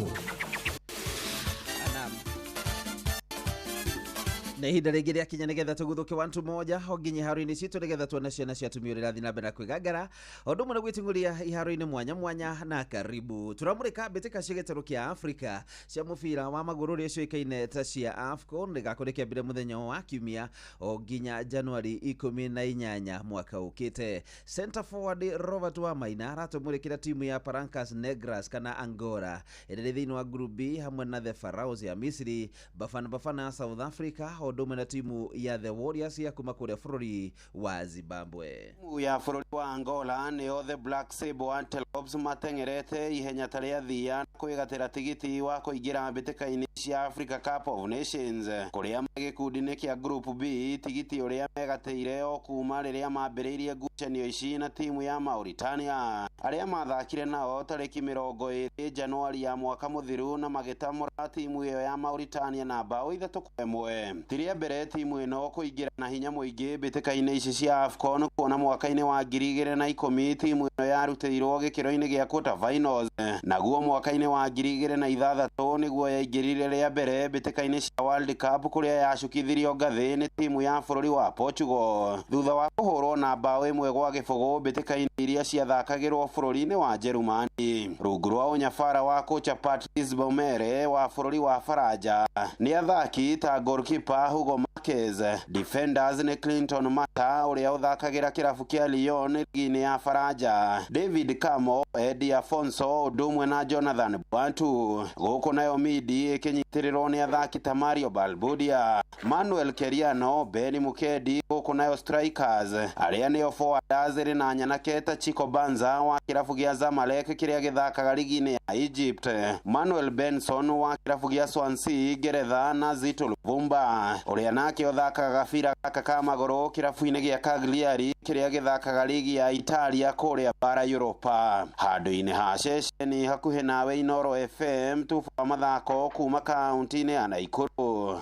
Nä ihinda rĩngĩ rĩakinya nĩgetha tũguthũke wantu moja o nginya iharo-inĩ citũ, nĩgetha tuone ciana cia atumia ũrĩa irathiĩ na mbere na kwĩgangara, o ũndũ ũmwe na gwĩting'ũria iharo-inĩ mwanya mwanya. Na karibu tũramũrĩka mbĩtĩka cia gĩtarũ kĩa Afrika cia mũbira wa magũrũ ũrĩa ciũĩkaine ta cia AFCON, rĩgakorwo rĩkĩambĩrĩria mũthenya wa Kiumia o nginya Januari 18 mwaka ũkĩte. Center forward Robert Wamaina aratũmũrĩkĩra timu ya Palancas Negras kana Angola, ĩrĩa ĩrĩ thĩinĩ wa Group B hamwe na the Pharaohs ya Misri, Bafana Bafana ya South Africa, o ũndũ ũmwe na timu ya the Warriors ya kuma kũrĩa bũrũri wa Zimbabwe. Timu ya bũrũri wa Angola nĩo the Black Sable Antelopes mateng'erete ihenya ta rĩa thia kwĩgatĩra tigiti wa kũingĩra mbĩtĩka-inĩ cia Africa Cup of Nations, kũrĩa marĩ gĩkundi-inĩ kĩa Group B, tigiti ũrĩa megatĩire o kuma rĩrĩa mambĩrĩirie ngucanio ici na timu ya Mauritania, arĩa mathakire nao tarĩki 20 Januari ya mwaka mũthiru na magĩtamũra timu ĩyo ya Mauritania na mbaũ 3-1. Ti rĩa mbere timu ĩno kũingĩra na hinya mũingĩ mbĩtĩka-inĩ ici cia AFCON, kuona mwaka-inĩ wa 2010 timu ĩno yarutĩirwo gĩkĩro-inĩ gĩa quarter finals, naguo mwaka-inĩ wa 2006 nĩguo yaingĩrire rĩa mbere mbĩtĩka-inĩ cia World Cup, kũrĩa yacukithirio ngathĩ nĩ timu ya bũrũri wa Portugal thutha wa kũhũrwo na mbaũ 1-0 mbĩtĩka-inĩ iria ciathakagĩrwo bũrũri-inĩ wa Jerumani. Rungu rwa ũnyabara wa kocha Patrice Baumere wa bũrũri wa Faranja, nĩ athaki ta goalkeeper Hugo Marquez, defenders nĩ Clinton Mata ũrĩa ũthakagĩra kĩrabu kĩa Lyon ligi-inĩ ya Faranja, David Kamo, Eddie Afonso ũndũ ũmwe na Jonathan Bantu. Gũkũ nayo midi ĩkĩnyitĩrĩrwo nĩ athaki ta Mario Balbudia, Manuel Keriano, Ben Mukedi. Gũkũ nayo strikers arĩa nĩo forwarders ĩrĩ na nyanake ta Chico Banza wa kĩrabu gĩa Zamalek kĩrĩa gĩthakaga ligi-inĩ ya Egypt, Manuel Benson wa kĩrabu gĩa Swansea Ngeretha, na Zito Luvumba ũrĩa nake ũthakaga gabira gaka ka magũrũ kĩrabu-inĩ gĩa Cagliari kĩrĩa gĩthakaga ligi ya Italia kũrĩa bara Europa. Handũ-inĩ ha ceceni hakuhĩ nawe Inoro FM, tuba wa mathako kuma kaunti-inĩ ya Naikuru,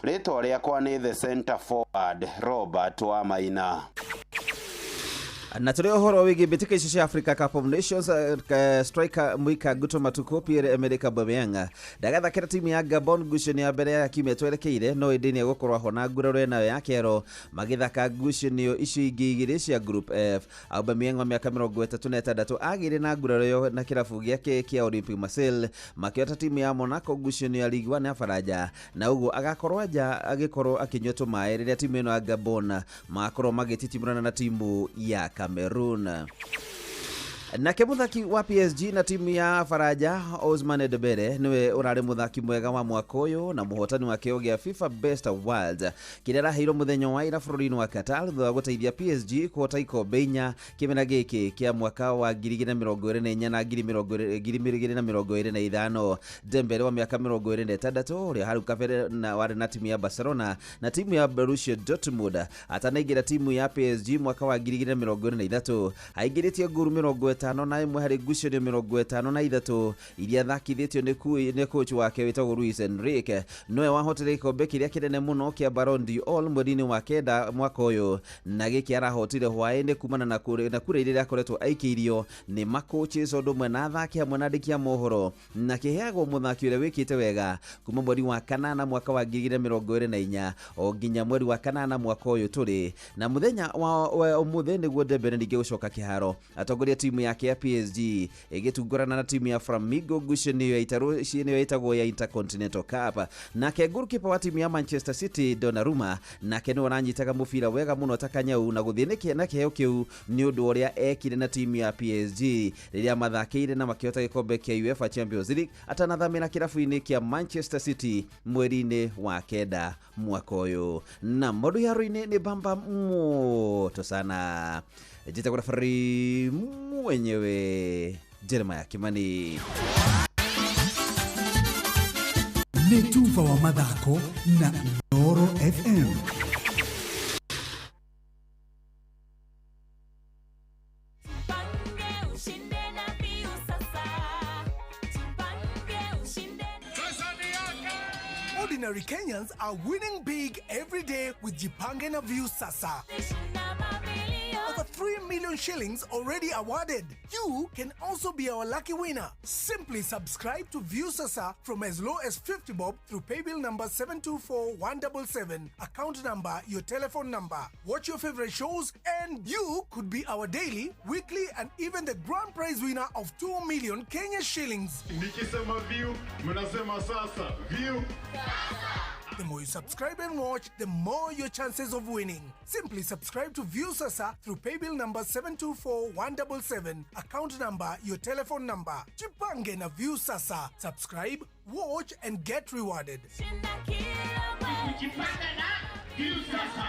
rĩtwa rĩakwa nĩ the center forward Robert Wamaina. Na tũrĩ ũhoro wĩgiĩ mbĩtĩka icio cia Africa Cup of Nations, striker Mwika Guto Matuko Pierre Emerick Aubameyang ndagathakĩra timu ya Gabon ngucanio ya mbere ya kiumia twerekeire, no ĩndĩ nĩ egũkorwo ho na nguraro ĩnayo ya kero magĩthaka ngucanio icio ingĩ igĩrĩ cia Group F. Aubameyang wa mĩaka 36 agĩire na nguraro ĩyo na kĩrabu gĩake kĩa Olympique Marseille makĩhota timu ya Monaco ngucanio ya Ligue 1 ya Faranja, na ũguo agakorwo nja agĩkorwo akĩnyua tũmaĩ rĩrĩa timu ĩno ya Gabon magakorwo magĩtitimũrana na timu ya Cameroon. Nake muthaki wa PSG na timu ya Faraja Ousmane Dembele niwe urari muthaki mwega wa mwaka uyu na muhotani wa kĩo gĩa FIFA Best World kĩrĩa araheirwo mũthenya wa ira bũrũri-inĩ wa Qatar thutha wa gũteithia PSG kũhota ikombe inya kĩmera gĩkĩ kĩa mwaka wa 2024 na 2025. Dembele wa mĩaka 26 ũrĩa hau kabere na warĩ na timu ya Barcelona na timu ya Borussia Dortmund atanaingĩra timu ya PSG mwaka wa 2023 aingĩrĩtie nguru 51 harĩ ngucanio 53 iria athakithĩtio nĩ coach wake wĩtagwo Luis Enrique. Nowe wahotire gĩkombe kĩrĩa kĩnene mũno kĩa Ballon d'Or mweri-inĩ wa kenda mwaka ũyũ, na gĩkĩ arahotire hwaĩ-inĩ kumana na kura iria akoretwo aikĩirio nĩ macoaches ũndũ ũmwe na athaki hamwe na andĩki a mohoro, na kĩheagwo mũthaki ũrĩa wĩkĩte wega kuma mweri wa kanana mwaka wa 2024 o nginya mweri wa kanana mwaka ũyũ tũrĩ. Na mũthenya wa ũmũthĩ nĩguo Dembele ningĩ gũcoka kĩharo atongoria timu yake ya PSG ĩgĩtungũrana na timu ya Flamengo ngucanio ya ĩtagwo ya Intercontinental Cup. Nake goalkeeper wa timu ya Manchester City Donnarumma nake nĩwe ũranyitaga mũbira wega mũno ta kanyau na gũthiĩ na kĩheo kĩu nĩ ũndũ ũrĩa ekire na timu ya PSG rĩrĩa mathakĩire na makĩhota gĩkombe kĩa UEFA Champions League atanathamĩra kĩrabu-inĩ kĩa Manchester City mweri-inĩ wa kenda mwaka ũyũ. Na maũndũ iharo-inĩ nĩ bamba moto sana. Njĩtagwo referee mwenyewe Jeremiah Kimani. Nĩ tuba wa mathako na Inooro FM. Ordinary Kenyans are winning big every day with Jipange na Viusasa. Over 3 million shillings already awarded. You can also be our lucky winner. Simply subscribe to Viusasa from as low as 50 bob through paybill number 724177, account number, your telephone number. Watch your favorite shows and you could be our daily, weekly and even the grand prize winner of 2 million Kenya shillings. Nikisema view, mnasema sasa. View. The more you subscribe and watch, the more your chances of winning. Simply subscribe to Viusasa through paybill number 724177, account number, your telephone number. Jipange na Viusasa. Subscribe, watch and get rewarded. Jipange na Viusasa.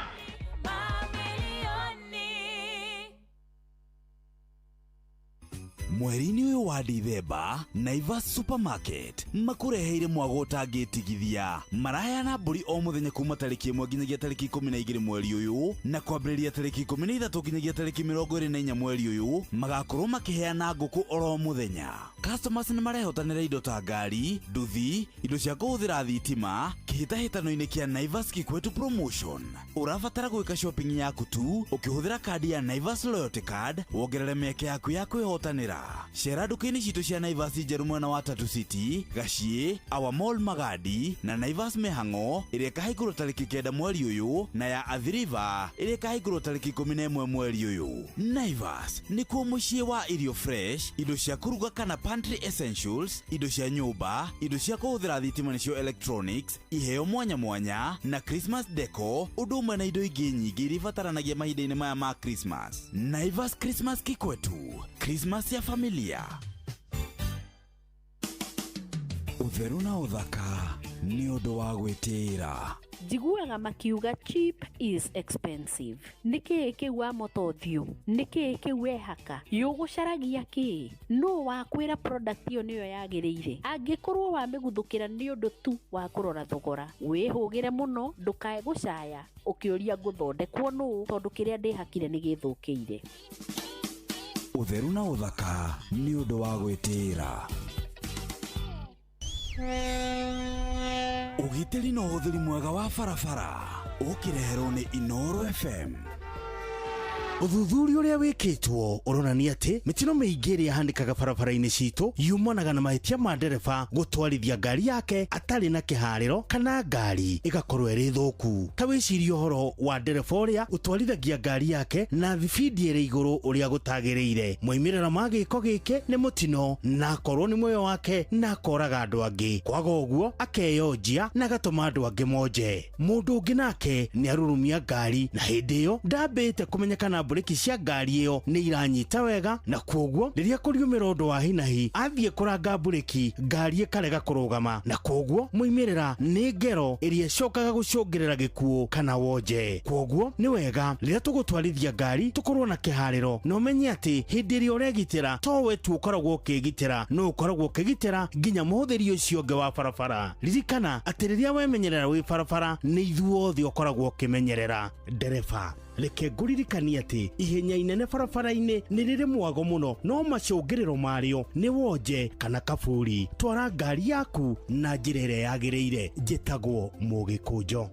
Mweri-inĩ ũyũ wa Dithemba, Naivas Supermarket makũreheire mwago ũtangĩtigithia. Maraheana mbũri o mũthenya kuma tarĩki 1 nginyagia tarĩki 12 mweri ũyũ, na kwambĩrĩria tarĩki 13 nginyagia tarĩki 24 mweri ũyũ magakorwo makĩheana ngũkũ oro mũthenya. Customers nĩ marehotanĩra indo ta ngari, nduthi, indo cia kũhũthĩra thitima kĩhĩtahĩtano-inĩ kĩa Naivas Kikwetu Promotion. Ũrabatara gwĩka shopping yaku tu ũkĩhũthĩra kandi ya Naivas Loyalty Card wongerere mĩeke yaku ya kwĩhotanĩra. Cera nduka-inĩ citũ cia Naivas njerũ mwena wa Tatu City, Gaciĩ, Our Mall Magadi na Naivas Mĩhang'o ĩrĩa ĩkahingũrwo tarĩki 9 mweri ũyũ, na ya Athi River ĩrĩa ĩkahingũrwo tarĩki 11 mweri ũyũ. Naivas nĩkuo mũciĩ wa irio fresh, indo cia kũruga kana pantry essentials, indo cia nyũmba, indo cia kũhũthĩra thitima nĩcio electronics, iheo mwanya mwanya na Christmas deco, ũndũ ũmwe na indo ingĩ nyingĩ iria ibataranagia mahinda-inĩ maya ma Christmas. Naivas Christmas Kikwetu, Christmas ya familia. Ũtheru na ũthaka nĩ ũndũ wa gwĩtĩĩra. Njiguaga makiuga cheap is expensive. Nĩkĩĩ kĩu wa moto ũthiũ? Nĩkĩĩ kĩu wehaka? Yũgũcaragia kĩĩ? Nũ wakwĩra product ĩyo nĩyo yagĩrĩire? Angĩkorwo wamĩguthũkĩra nĩ ũndũ tu wa kũrora thogora, wĩhũgĩre mũno ndũkae gũcaya ũkĩũria ngũthondekwo nũ, tondũ kĩrĩa ndĩhakire nĩ gĩthũkĩire. Ũtheru na ũthaka nĩ ũndũ wa gwĩtĩĩra. Ũgitĩri na ũhũthĩri mwega wa barabara ũkĩreherwo nĩ Inooro FM. Ũthuthuria ũrĩa wĩkĩtwo ũronania atĩ mĩtino mĩingĩ ĩrĩa ĩhanĩkaga barabara-inĩ citũ yumanaga na mahĩtia ma ndereba gũtwarithia ngari yake atarĩ na kĩharĩro kana ngari ĩgakorwo ĩrĩ thũku. Ta wĩcirie ũhoro wa ndereba ũrĩa ũtwarithagia ngari yake na thibindi ĩrĩ igũrũ ũrĩa gũtagĩrĩire. Moimĩrĩro ma gĩko gĩkĩ nĩ mũtino na akorwo nĩ muoyo wake na akoraga andũ angĩ. Kwaga ũguo akeyonjia na agatũma andũ angĩ monje. Mũndũ ũngĩ nake nĩ arurumia ngari na hĩndĩ ĩyo ndambĩte kũmenya kana mburĩki cia ngari ĩyo nĩ iranyita wega, na kwoguo rĩrĩa kũriumĩra ũndũ wa hinahi athiĩ kũranga mburĩki ngari ĩkarega kũrũgama, na kwoguo moimĩrĩra nĩ ngero ĩrĩa ĩcokaga gũcũngĩrĩra gĩkuũ kana wonje. Kwoguo nĩ wega rĩrĩa tũgũtwarithia ngari tũkorwo na kĩharĩro na ũmenye atĩ hĩndĩ ĩrĩa ũregitĩra to we tu ũkoragwo ũkĩgitĩra, no ũkoragwo ũkĩgitĩra nginya mũhũthĩri ũcio ũngĩ wa barabara. Ririkana atĩ rĩrĩa wemenyerera wĩ barabara nĩ ithuothe ũkoragwo ũkĩmenyerera. Ndereba, reke ngũririkanie atĩ ihenya inene barabara-inĩ nĩ rĩrĩ mwago mũno, no macũngĩrĩro marĩo nĩ wonje kana kaburi. Twara ngari yaku na njĩra ĩrĩa yagĩrĩire. Njĩtagwo Mũgĩkũnjo.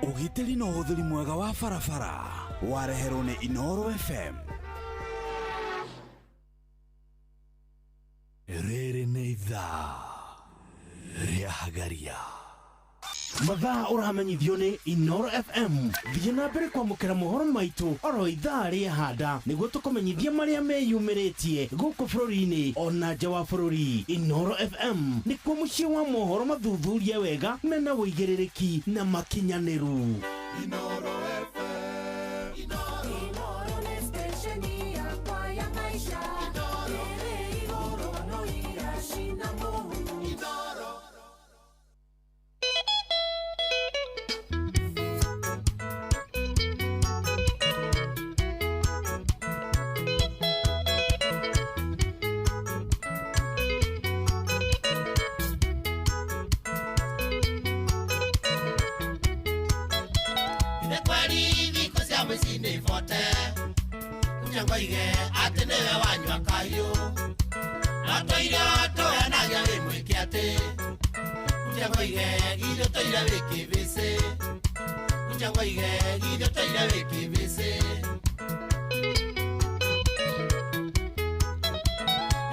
Ũgitĩri na ũhũthĩri mwega wa barabara wareherwo nĩ Inooro FM. Rĩrĩ nĩ ithaa rĩa Hagaria. Mathaa ũramenyithio nĩ Inooro FM. Thiĩ na mbere kwamũkĩra mohoro maitũ oro ithaa rĩa handa nĩguo tũkũmenyithie marĩa meyumĩrĩtie gũkũ bũrũri-inĩ ona nja wa bũrũri. Inooro FM nĩkuo mũciĩ wa mohoro mathuthurie wega mena ũigĩrĩrĩki na makinyanĩru. Inooro FM. Inooro nĩ stesheni yakwa ya maisha. Ĩrĩ igũrũ no iracina mũhu. Inooro. Ngoige atĩ nĩwe wanyua kahiũ no tũirio tũheanagia wĩ mwĩke atĩ kuja ngoige githĩ tũire wĩ kĩbĩcĩ kuja ngoige githĩ tũire wĩ kĩbĩcĩ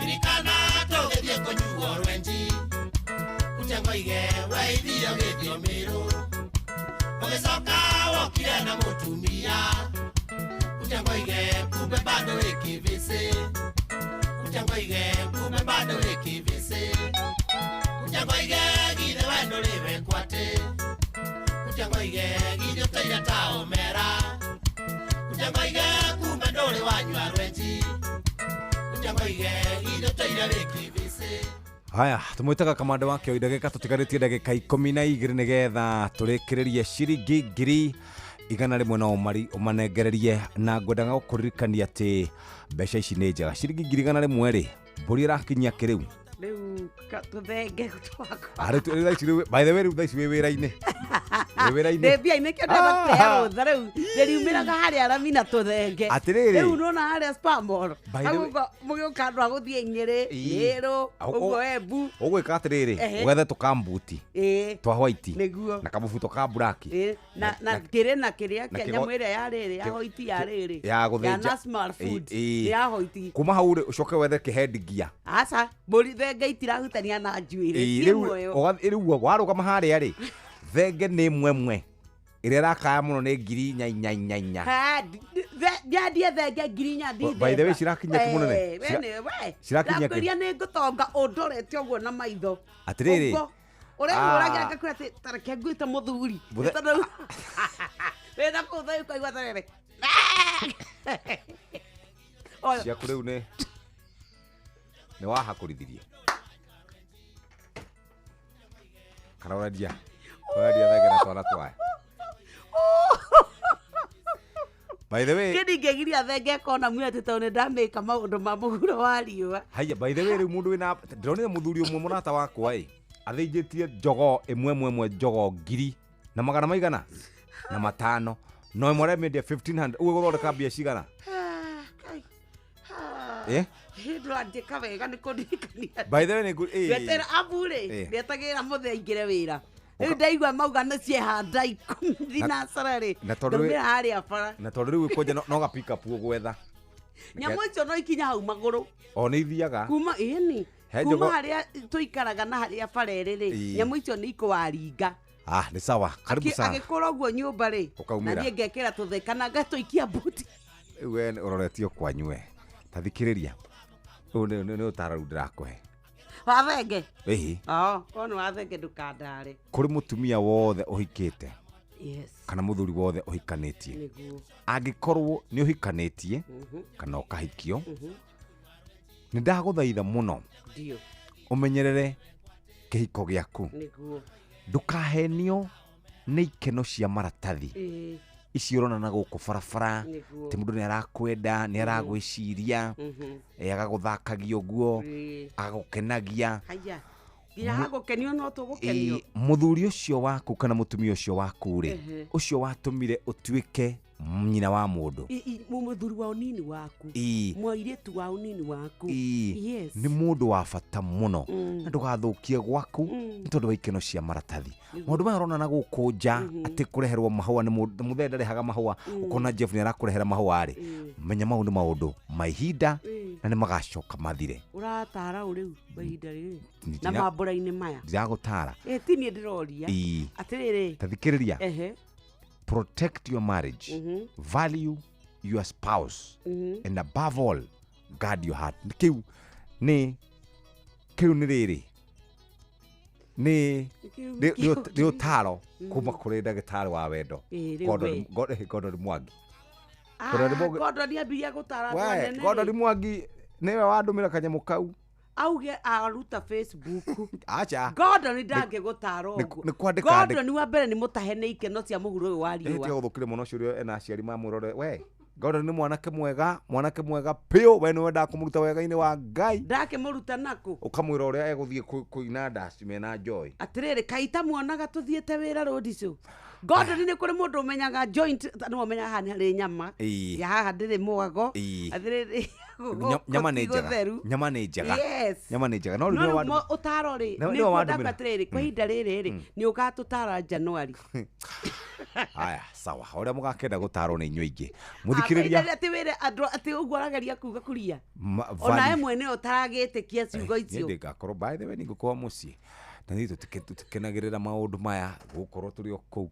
ririkana tũgĩthiĩ kũnyuo rwenji kuja ngoige weithio gĩthiũmĩrũ ũgĩcoka wokire na mũtumia Kuchangoige kumbe bado wĩ kĩbĩcĩ Kuchangoige kumbe bado wĩ kĩbĩcĩ Kuchangoige githĩ we ndũrĩ wekwo atĩ Kuchangoige githĩ ũtũire ta ũmera Kuchangoige kumbe ndũrĩ wanyua rwenji Kuchangoige githĩ ũtũire wĩ kĩbĩcĩ. Haya, tumwitaga kamanda wake o ndagĩka tũtigarĩtie ndagĩka 12 nĩgetha tũrĩkĩrĩrie ciringi 100,000 na ũmanengererie, na ngwendaga gũkũririkania atĩ mbeca ici nĩ njega. Ciringi 100,000 rĩ, mbũri ĩrakinyia kĩ rĩu? Rĩu tũthenge twakwa. Rĩu thaa ici rĩu, by the way, rĩu thaa ici wĩ wĩra-inĩ. Wĩ wĩra-inĩ. Ndĩ mbia-inĩ kĩo ndĩrenda kũhe rũtha rĩu. Ndĩriumĩraga harĩa Ramina tũthenge. Atĩrĩrĩ. Rĩu nĩwona harĩa Spar Mall. Hau ũguo mũgĩũka andũ a gũthiĩ Nyĩrĩ, Mĩrũ, ũguo Embu. Ũgwĩka atĩrĩrĩ, wethe tũkambuti twa white nĩguo na kamũbuto ka black. Na kĩrĩ na kĩrĩa kĩa nyamũ ĩrĩa ya rĩrĩ ya white ya rĩrĩ. Ya gũthĩnja. Ya Nasmar Food. Ya white. Kuma hau rĩ, ũcoke wethe kĩhead gear. Aca, mbũri thenge itirahutania na njuĩrĩ. Rĩu rĩu warũgama harĩa rĩ, thenge nĩ ĩmwe ĩrĩa ĩrakaya mũno nĩ 4,444. Ndiandie thenge 4,000 ndithemba. By the way, cirakinyia kĩ mũnene? Cirakinyia kĩ? Ndakwĩria nĩ ngũtonga ũndorete ũguo na maitho. Atĩrĩrĩ. Ũrehũragia ngakwĩra atĩ ta reke ngwĩte mũthuri. Tondũ wĩna kũu thaa ũkaigua atĩrĩrĩ. Ciaku rĩu nĩ wahakũrithirie kana ũrendia thenge na twana twayo. By the way, kĩndĩ ingĩgiria thenge ĩkona muoyo atĩ tondũ nĩndamĩka maũndũ ma mũhuro wa riũa. Haiya, by the way, rĩu mũndũ wĩna ndĩronire mũthuri ũmwe mũrata wakwa ĩ athĩnjĩtie njogoo ĩmwe njogoo 1,000 na magana maigana na matano no ĩmwe aremĩendia 1500. Ũguo gũthondeka mbia cigana? Ndũranjĩka wega nĩ kũndirikania. By the way, nĩ Wetera abu rĩ, ndetagĩrĩra mũthee aingĩre wĩra. Rĩu ndaigua mauga nĩ ciehanda 10 thinacara rĩ, ndaumĩra harĩa bara. Na tondũ rĩu kwanja no ga pick up ũgwetha. Nyamũ icio no ikinya hau magũrũ. O nĩ ithiaga. Kuma ĩni. Kuma harĩa tũikaraga na harĩa bara ĩrĩ rĩ, nyamũ icio nĩ ikũwaringa. Ah, nĩ sawa. Karibu sana. Agĩkũra ũguo nyũmba rĩ, na niĩ ngekĩra tũthenge kana ngatũikia mbuti. Rĩu we ũroretio kwanyu we. Ta thikĩrĩria. Ũyũ nĩ ũtaaro rĩu ndĩrakũhe. Wa thenge? Ĩĩ. Oo, korwo nĩ wa thenge ndũkandare. Kũrĩ mũtumia wothe ũhikĩte. Yes. Kana mũthuri wothe ũhikanĩtie. Nĩguo. Angĩkorwo nĩ ũhikanĩtie kana ũkahikio, nĩ ndagũthaitha mũno Ndio. ũmenyerere kĩhiko gĩaku. Nĩguo. Ndũkahenio nĩ ikeno cia maratathi Ĩĩ. ici ũrona na gũkũ barabara. Nĩguo. Atĩ mũndũ nĩ arakwenda, nĩ aragwĩciria, agagũthakagia ũguo, agagũkenagia. Haya. Nginya hagũkenio no tũgũkenio. Ĩĩ, mũthuri ũcio waku kana mũtumia ũcio waku rĩ, Ehe. ũcio watũmire ũtuĩke nyina wa mũndũ, Mũthuri wa ũnini waku. Ĩĩ. Mũirĩtu wa ũnini waku. Ĩĩ. Yes. Nĩ mũndũ wa bata mũno, na ndũgathũkie gwaku nĩ tondũ wa ikeno cia maratathi. Maũndũ maya ũrona na gũkũ nja, atĩ kũreherwo mahũa nĩ mũndũ mũthee ndarehaga mahũa, ũkona Jeff nĩ arakũrehera mahũa rĩ, menya mau nĩ maũndũ ma ihinda na nĩ magacoka mathire. Ũratara ũ rĩu kwa ihinda rĩrĩ na Ndira- mambũra-inĩ maya? Ndiragũtara. Ĩ, ti niĩ ndĩroria. Ĩĩ. Atĩrĩrĩ. Ta thikĩrĩria. Ehe. Protect your marriage, value your spouse, and above all guard your heart. Kĩu nĩ kĩu nĩ rĩrĩ nĩ Kĩu nĩ ũtaro kuma kũrĩ ndagĩtarĩ wa wendo. Ĩĩ, rĩu Gordon we. Gordon Mwangi. Ah, Gordon Mwangi. Gordon nĩambirie gũtara andũ We, anene Gordon rĩ. Mwangi nĩwe wandũmĩra kanyamũ kau. Auge aruta Facebook. Acha. Gordon ndangĩgũtara ũguo. Nĩ kwandĩka Gordon wa mbere nĩ mũtahe nĩ ikeno cia mũhuro ũyũ wa Ĩĩ, tiga riũa. gũthũkire mũno ũcio ũrĩa ena aciari mamũrore. We, Gordon nĩ mwanake mwega, mwanake mwega piũ. We nĩ wendaga kũmũruta wega-inĩ wa Ngai. Ndakĩmũruta nakũ? Ũkamwĩra ũrĩa egũthiĩ kũina ndaci mena Joy. Atĩrĩrĩ, kaĩ muonaga tũthiĩte wĩra rũndicũ. Gordon nĩ kũrĩ mũndũ ũmenyaga joint, nĩwe ũmenyaga haha nĩ harĩ nyama. Ĩĩ. Ya haha ndĩrĩ mwago. Ĩĩ. Atĩrĩrĩ, Nyama nĩ njega. gũtheru. Nyama nĩ njega. Yes. Nyama nĩ njega. No rĩu No nĩwe rĩu ũtaro rĩ, Nĩwe nĩ nĩwe ngwenda wandũmĩra. atĩrĩrĩ, kwa ihinda rĩrĩ rĩ, nĩ ũgatũtara January. Aya, sawa. Ũrĩa mũgakenda gũtarwo nĩ inyuĩ aingĩ. Ah, Mũthikĩrĩria. atĩ wĩre andũ atĩ ũguo arageria kuga kuria. Onawe Value. mwene ũtaragĩtĩkia ciugo Niĩ icio. ndĩngakorwo by the way nĩ ngũkorwo mũciĩ. Na niĩ tũtikenagĩrĩra maũndũ maya gũkorwo tũrĩ o kũu.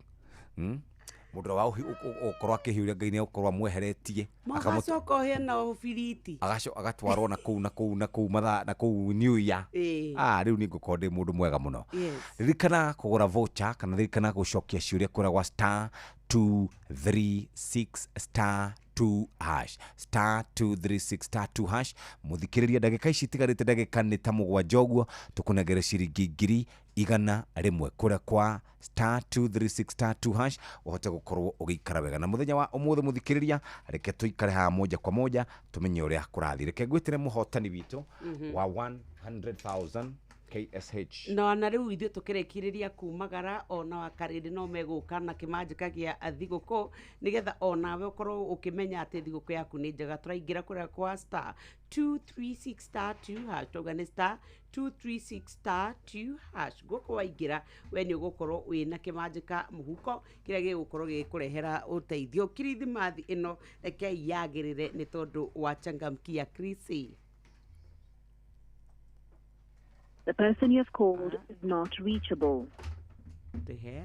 Mũndũ ũrĩa wa ũkorwo akĩhiũria Ngai nĩ egũkorwo amweheretie. Magacoka ũhĩe na ũbiriti. Agatwarwo na kũu na kũu na kũu mathaa na kũu New Year. Ĩĩ. Ah, rĩu nĩ ngũkorwo ndĩ mũndũ mwega mũno. Yes. Ririkana kũgũra voucher kana ririkana gũcokia ciũria kũrĩa gwa star 236 star 2 hash, star 236 star 2 hash. Mũthikĩrĩria, ndagĩka ici itigarĩte ndagĩka nĩ ta mũgwanja ũguo, tũkũnengere ciringi 100,000 kũrĩa kwa star 236 star 2 hash ũhote gũkorwo ũgĩikara wega. Na mũthenya wa ũmũthĩ mũthikĩrĩria, reke tũikare haha moja kwa moja tũmenye ũrĩa kũrathiĩ. Reke ngwĩtĩre mũhotani witũ wa 100,000 KSH. Na ona rĩu ithuĩ tũkĩrĩkĩrĩria kumagara ona wakarĩndĩ no megũka na kĩmanjĩka gĩa thigũkũ nĩgetha onawe ũkorwo ũkĩmenya atĩ thigũkũ yaku nĩ njega. Tũraingĩra kũrĩa kwa star 236 star 2 hash, twauga nĩ star 236 star 2 hash. Gũkũ waingĩra we nĩ ũgũkorwo wĩna kĩmanjĩka mũhuko kĩrĩa gĩgũkorwo gĩgĩkũrehera ũteithio. Kirithimathi ĩno rekei yagĩrĩre nĩ tondũ wa Changamkia Krisi. The person you have called is not reachable. Tũhe.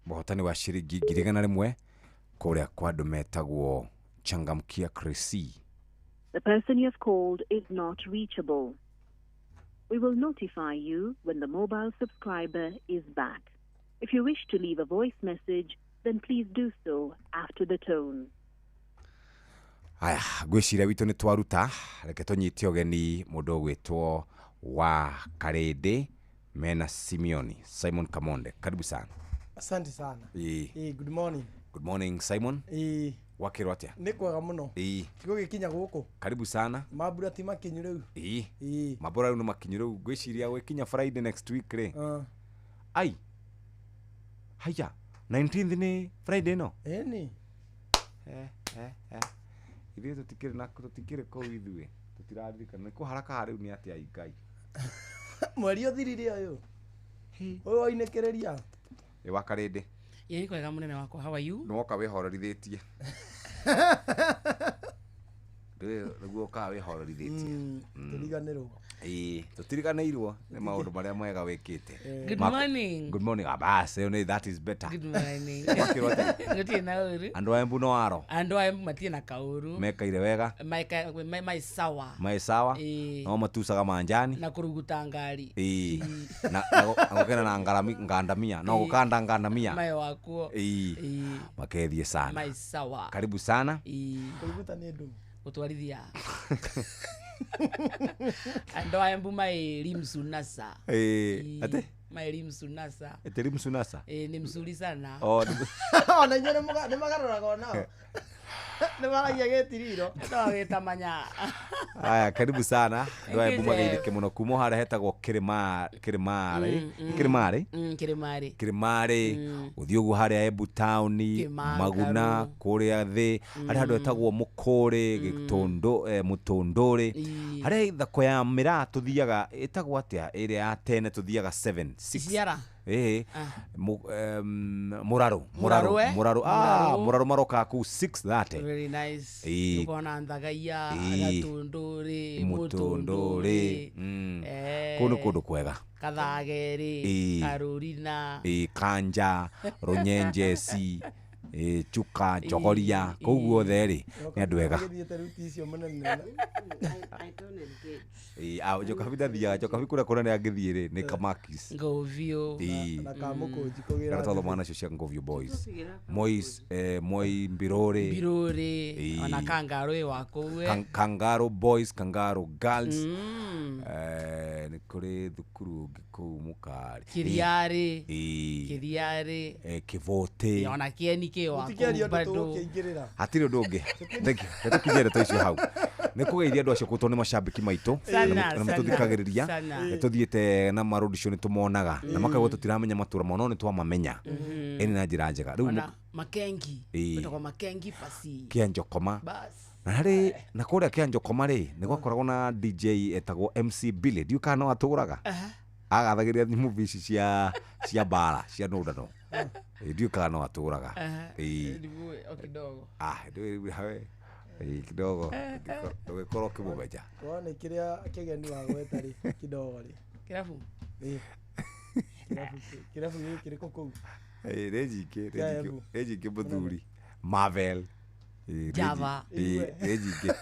Mũhotani wa ciringi 100,000 kũrĩa kwa andũ metagwo Changamkia Krisi. The person you have called is not reachable. We will notify you when the mobile subscriber is back. If you wish to leave a voice message, then please do so after the tone. Aya, ngwĩciria witũ nĩ twaruta. Reke tũnyite ũgeni mũndũ ũgwĩtwo wa Karĩndĩ mena Simeoni Simon Kamonde. Karibu sana. Asante sana. Ĩĩ. Ĩĩ, good morning. Good morning Simon. Ĩĩ. Wakĩrwo atĩa? Nĩ kwega mũno. Ĩĩ. Tigũgĩkinya gũkũ. Karibu sana. Mambura ti makinyu rĩu. Ĩĩ. Ĩĩ. Mambura rĩu nĩ makinyu rĩu ngwĩciria gwĩkinya Friday next week rĩ. Ai. Haya, 19th nĩ Friday ĩno? Ĩni. Ithuĩ tũtikĩrĩ na tũtikĩrĩ kũu ithuĩ. Tũtiraririkana nĩ kũharaka rĩu nĩ atĩa Ngai. Mweri ũthirire ũyũ. Ũyũ wainĩkĩrĩria. Ĩ wa Karĩndĩ. Ĩĩ nĩ kwega mũnene wakwa, how are you? Nĩ woka wĩhorerithĩtie. Ndũĩ nĩguo ũkaga wĩhorerithĩtie. Tũriganĩrwo. Ĩĩ, tũtiriganĩirwo nĩ maũndũ marĩa mwega wĩkĩte. Good morning. Good morning. Ah, bas, ĩyo nĩ that is better. Good morning. Wakĩrwo atĩa? Gũtirĩ na ũru. Andũ a Embu no aro Andũ a Embu matirĩ na kaũru. mekaire wega. Mai sawa. Mai sawa. Ĩĩ. No matucaga manjani. Na kũruguta ngari. Ĩĩ. Na gũkena na ngarami ngandamia. No Ĩĩ. gũkanda ngandamia. Mai wakuo. Ĩĩ. Ĩĩ. Makethie sana. Mai sawa. Karibu sana. Ĩĩ. Kũruguta nĩ ndũ. Gũtwarithia. Andũ a Embu mai rimsunasa. Ĩĩ. Atĩ? Mai rimsunasa. Ĩtĩ rimsunasa? Ĩĩ, ni mzuri sana. Oh, Ona inyuĩ nĩ magarũraga onao. Nĩ maragia gĩtiriro. No gĩtamanya. Aya, karibu sana. Andũ a Embu Thank you, Jeff. mageithĩke mũno kuma harĩa hetagwo Kĩrĩma Kĩrĩmarĩ. Kĩrĩmarĩ? Kĩrĩmarĩ. Kĩrĩmarĩ gũthiĩ ũguo harĩa Embu town. Kĩmangaru. Maguna kũrĩa thĩ harĩa handũ hetagwo Mũkũrĩ Gĩtũndũ, Mũtũndũrĩ, harĩa thako ya mĩraa tũthiaga ĩtagwo atĩa ĩrĩa ya tene tũthiaga 7 6. Ciara. Ĩĩ. Ah. Mũrarũ. Mũrarũ, eh? Mũrarũ, ah, Mũrarũ. Mũrarũ marokaga kũu 6:30. Very nice. Ĩĩ. Ũkona Nthagaia, Ĩĩ. Gatũndũrĩ, Mũtũndũrĩ. Eh. Kũu nĩ kũndũ kwega. Kathagerĩ, Ĩĩ. Karũrina. Ĩĩ, Kanja, Rũnyenjeci, ĩĩ, Chuka, Njogoria, kũu guothe rĩ nĩ andũ ega. Gĩthiĩte ruti icio mũnene. Ĩĩ, ah, Njokabi ndathiaga Njokabi kũrĩa kũnene angĩthiĩ rĩ nĩ Kamakis. Ngovio. Ĩĩ. Na Kamũkũnji kũgĩra. Kana twathoma nacio cia Ngovio Boys. Mois, Moi Mbirũrĩ. Mbirũrĩ. Ĩĩ. Ona Kangarũ ĩ wa kũu, eh. Kangaroo Boys, Kangaroo Girls. Nĩ kũrĩ thukuru ũngĩ kũu mũkarĩ. Kĩriarĩ. Ĩĩ. Kĩriarĩ. Kĩbũtĩ. Ona kĩeni kĩ wa Mũtikĩarie kũu ũndũ bado. tũgũkĩingĩrĩra. Hatirĩ ũndũ ũngĩ. Thank you. Reke tũkinyie ndeto icio hau. Nĩ kũgeithia andũ acio kũtwo nĩ macambĩki maitũ. Sana, Na sana, matũthikagĩrĩria. sana. Nĩ tũthiĩte na marũdicio nĩ tũmonaga na makaigua tũtiramenya matũra mao no nĩ twamamenya. Ĩni na njĩra njega. Rĩu Ona Makengi. Ĩĩ. Wĩtagwo Makengi pasi. kĩa Njokoma. Bas. Na harĩ na kũrĩa kĩa Njokoma rĩ nĩ gwakoragwo na DJ etagwo MC Billy. Ndiũĩ kana no atũraga. Agathagĩria movie ici cia mbara cia nũndano. Ndiũĩ kana no atũraga. Ĩĩ. Ndibuĩ, o kidogo. Ah, ndiũĩ hawe. Ĩĩ, kidogo ndũgĩkorwo ũkĩmũmenja. Wona kĩrĩa kĩgeni wagweta rĩ kidogo rĩ. Kĩrabu? Ĩĩ. Kĩrabu gĩkĩ kĩrĩkũ kũu? Ĩĩ, nĩ nyingĩ, nĩ Kĩa nyingĩ, Embu. nĩ nyingĩ mũthuri. Marvel. Ĩĩ, nĩ Java. ĩĩ, nĩ nyingĩ.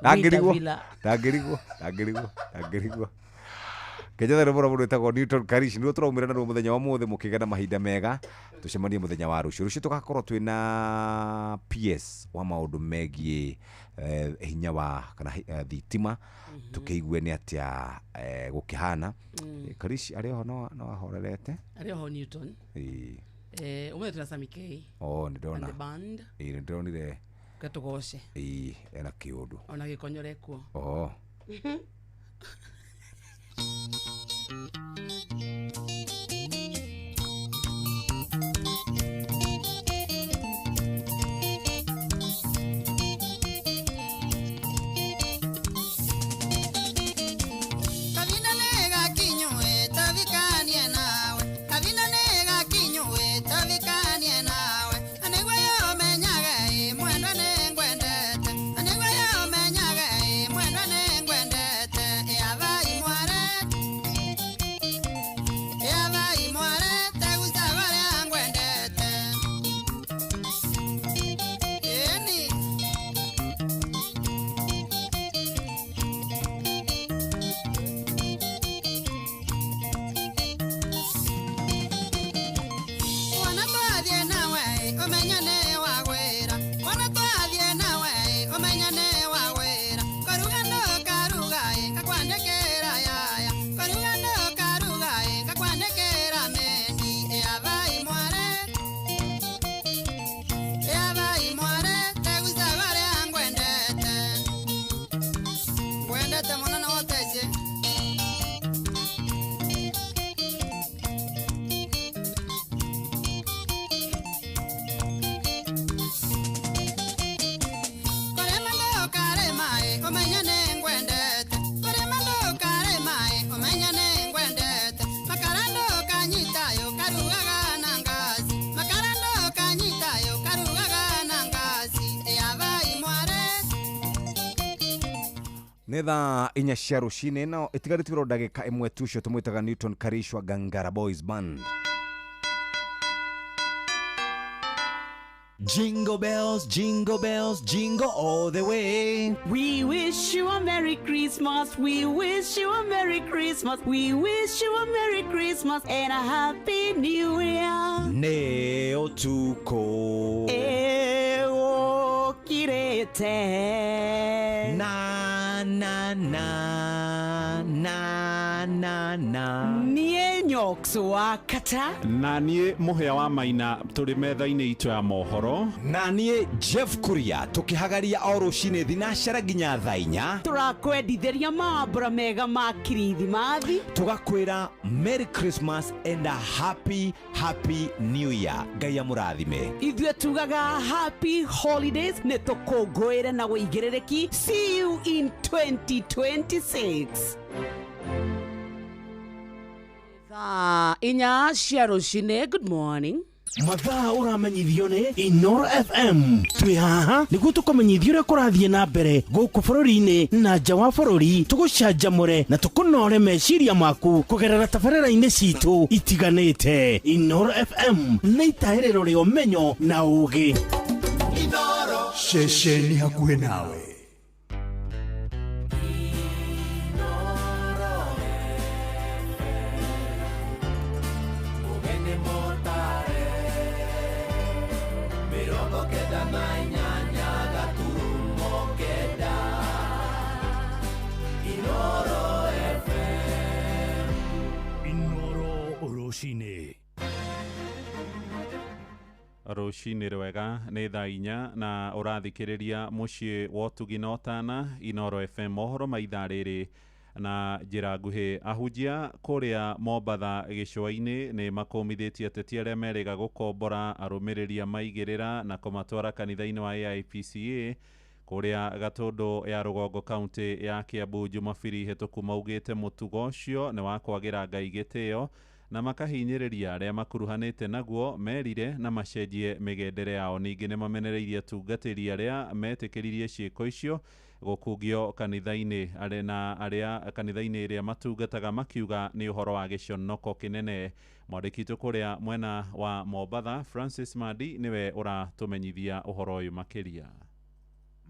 Ndangĩrigwo, Villa. ndangĩrigwo, ndangĩrigwo, ndangĩrigwo. Kenjatha rwĩmbo rwa mũndũ wĩtagwo Newton Karish nĩruo tũraumĩra naruo mũthenya wa ũmũthĩ mũkĩgĩa na mahinda mega. Tũcemanie mũthenya wa rũciũ. Rũciũ tũgakorwo twĩna PS wa maũndũ megiĩ hinya wa kana thitima, tũkĩigue nĩ atĩa gũkĩhana. Karish arĩ oho no ahorerete. Arĩ oho Newton. Ĩĩ. Ũmũthĩ twĩna Sammy K. Oh, nĩ ndĩrona. And the band. Ĩĩ, nĩ ndĩronire. Gatũgoce. Ĩĩ, ena kĩũndũ. Ona gĩkonyore kuo. Oh. Kavinda nega kinyue tavikanie nawe. Kavinda nega kinyue tavikanie nawe. Anigwe yo menyaga i mwendwa nengwendete. Anigwe yo menyaga i mwendwa nengwendete. Eava imware. Eava imware tegusabare angwendete. Eni. Wana twathie nawe umenyane wagwira. Wana twathie nawe umenyane wagwira. Karuga no karuga kakwandikira yaya. Karuga no karuga kakwandikira mendi. Eava imware. Eava imware tegusabare angwendete. Ngwendete muno no uteje. Kũrĩma ndũkarĩma ĩ ũmenye nĩ ngwendete. Kũrĩma ndũkarĩma ĩ ũmenye nĩ ngwendete. Makara ndũkanyita yo karugaga na ngaci. Makara ndũkanyita yo karugaga na ngaci. Ĩava imware. Nĩ thaa 4 cia rũcinĩ, no ĩtigarĩtwo ndagĩka 1 tu. Ũcio tũmwĩtaga Newton Karishwa Gangara Boys Band. Jingle bells, jingle bells, jingle all the way. We wish you a Merry Christmas. We wish you a Merry Christmas. We wish you a Merry Christmas and a Happy New Year. Nĩ ũtukũ Ĩũkĩrĩte. Na na na na na na. Niĩ Nyox wa Kata. Na niĩ Mũhĩa wa Maina, tũrĩ metha-inĩ itũ ya mohoro. Na niĩ Jeff Kuria, tũkĩhagaria o rũcinĩ thinacara nginya thaa 4. Tũrakwendithĩria mambura mega ma Kirithimathi. Tũgakwĩra Merry Christmas and a happy happy New Year. Ngai amũrathime. Ithuĩ tugaga happy holidays, nĩ tũkũngũĩre na wĩigĩrĩrĩki. See you in 2026. Thaa 4 cia rũcinĩ. Good morning. Mathaa ũramenyithio nĩ Inoro FM. Twĩ haha nĩguo tũkũmenyithia ũrĩa kũrathiĩ na mbere gũkũ bũrũri-inĩ na nja wa bũrũri, tũgũcanjamũre na tũkũnore meciria maku kũgerera tabarĩra-inĩ citũ itiganĩte. Inoro FM nĩ itahĩrĩro rĩa ũmenyo na ũũgĩ. Ceceni hakuhĩ nawe. Inoro rũcinĩ. Rũcinĩ rwega, nĩ thaa 4 na ũrathikĩrĩria mũciĩ wa ũtugi na ũtana Inoro FM. Mohoro ma ithaa rĩrĩ na njĩra nguhĩ. Ahunjia kũrĩa Mombatha gĩcũa-inĩ nĩ makũmithĩtie ateti arĩa merĩga gũkombora arũmĩrĩri a maigĩrĩra na kũmatwara kanitha-inĩ wa AIPCA kũrĩa Gatũndũ ya rũgongo kaunti ya Kiambu Jumabiri hĩtũku. Maugĩte mũtugo ũcio nĩ wa kwagĩra Ngai gĩtĩo na makahinyĩrĩria arĩa makuruhanĩte naguo merire na macenjie mĩgendere yao. Ningĩ nĩ mamenereirie atungatĩri arĩa metĩkĩririe ciĩko icio gũkungio kanitha-inĩ arĩa na arĩa kanitha-inĩ ĩrĩa matungataga, makiuga nĩ ũhoro wa gĩconoko kĩnene. Mwandĩki witũ kũrĩa mwena wa Mombatha Francis Mandi nĩwe ũratũmenyithia ũhoro ũyũ makĩria.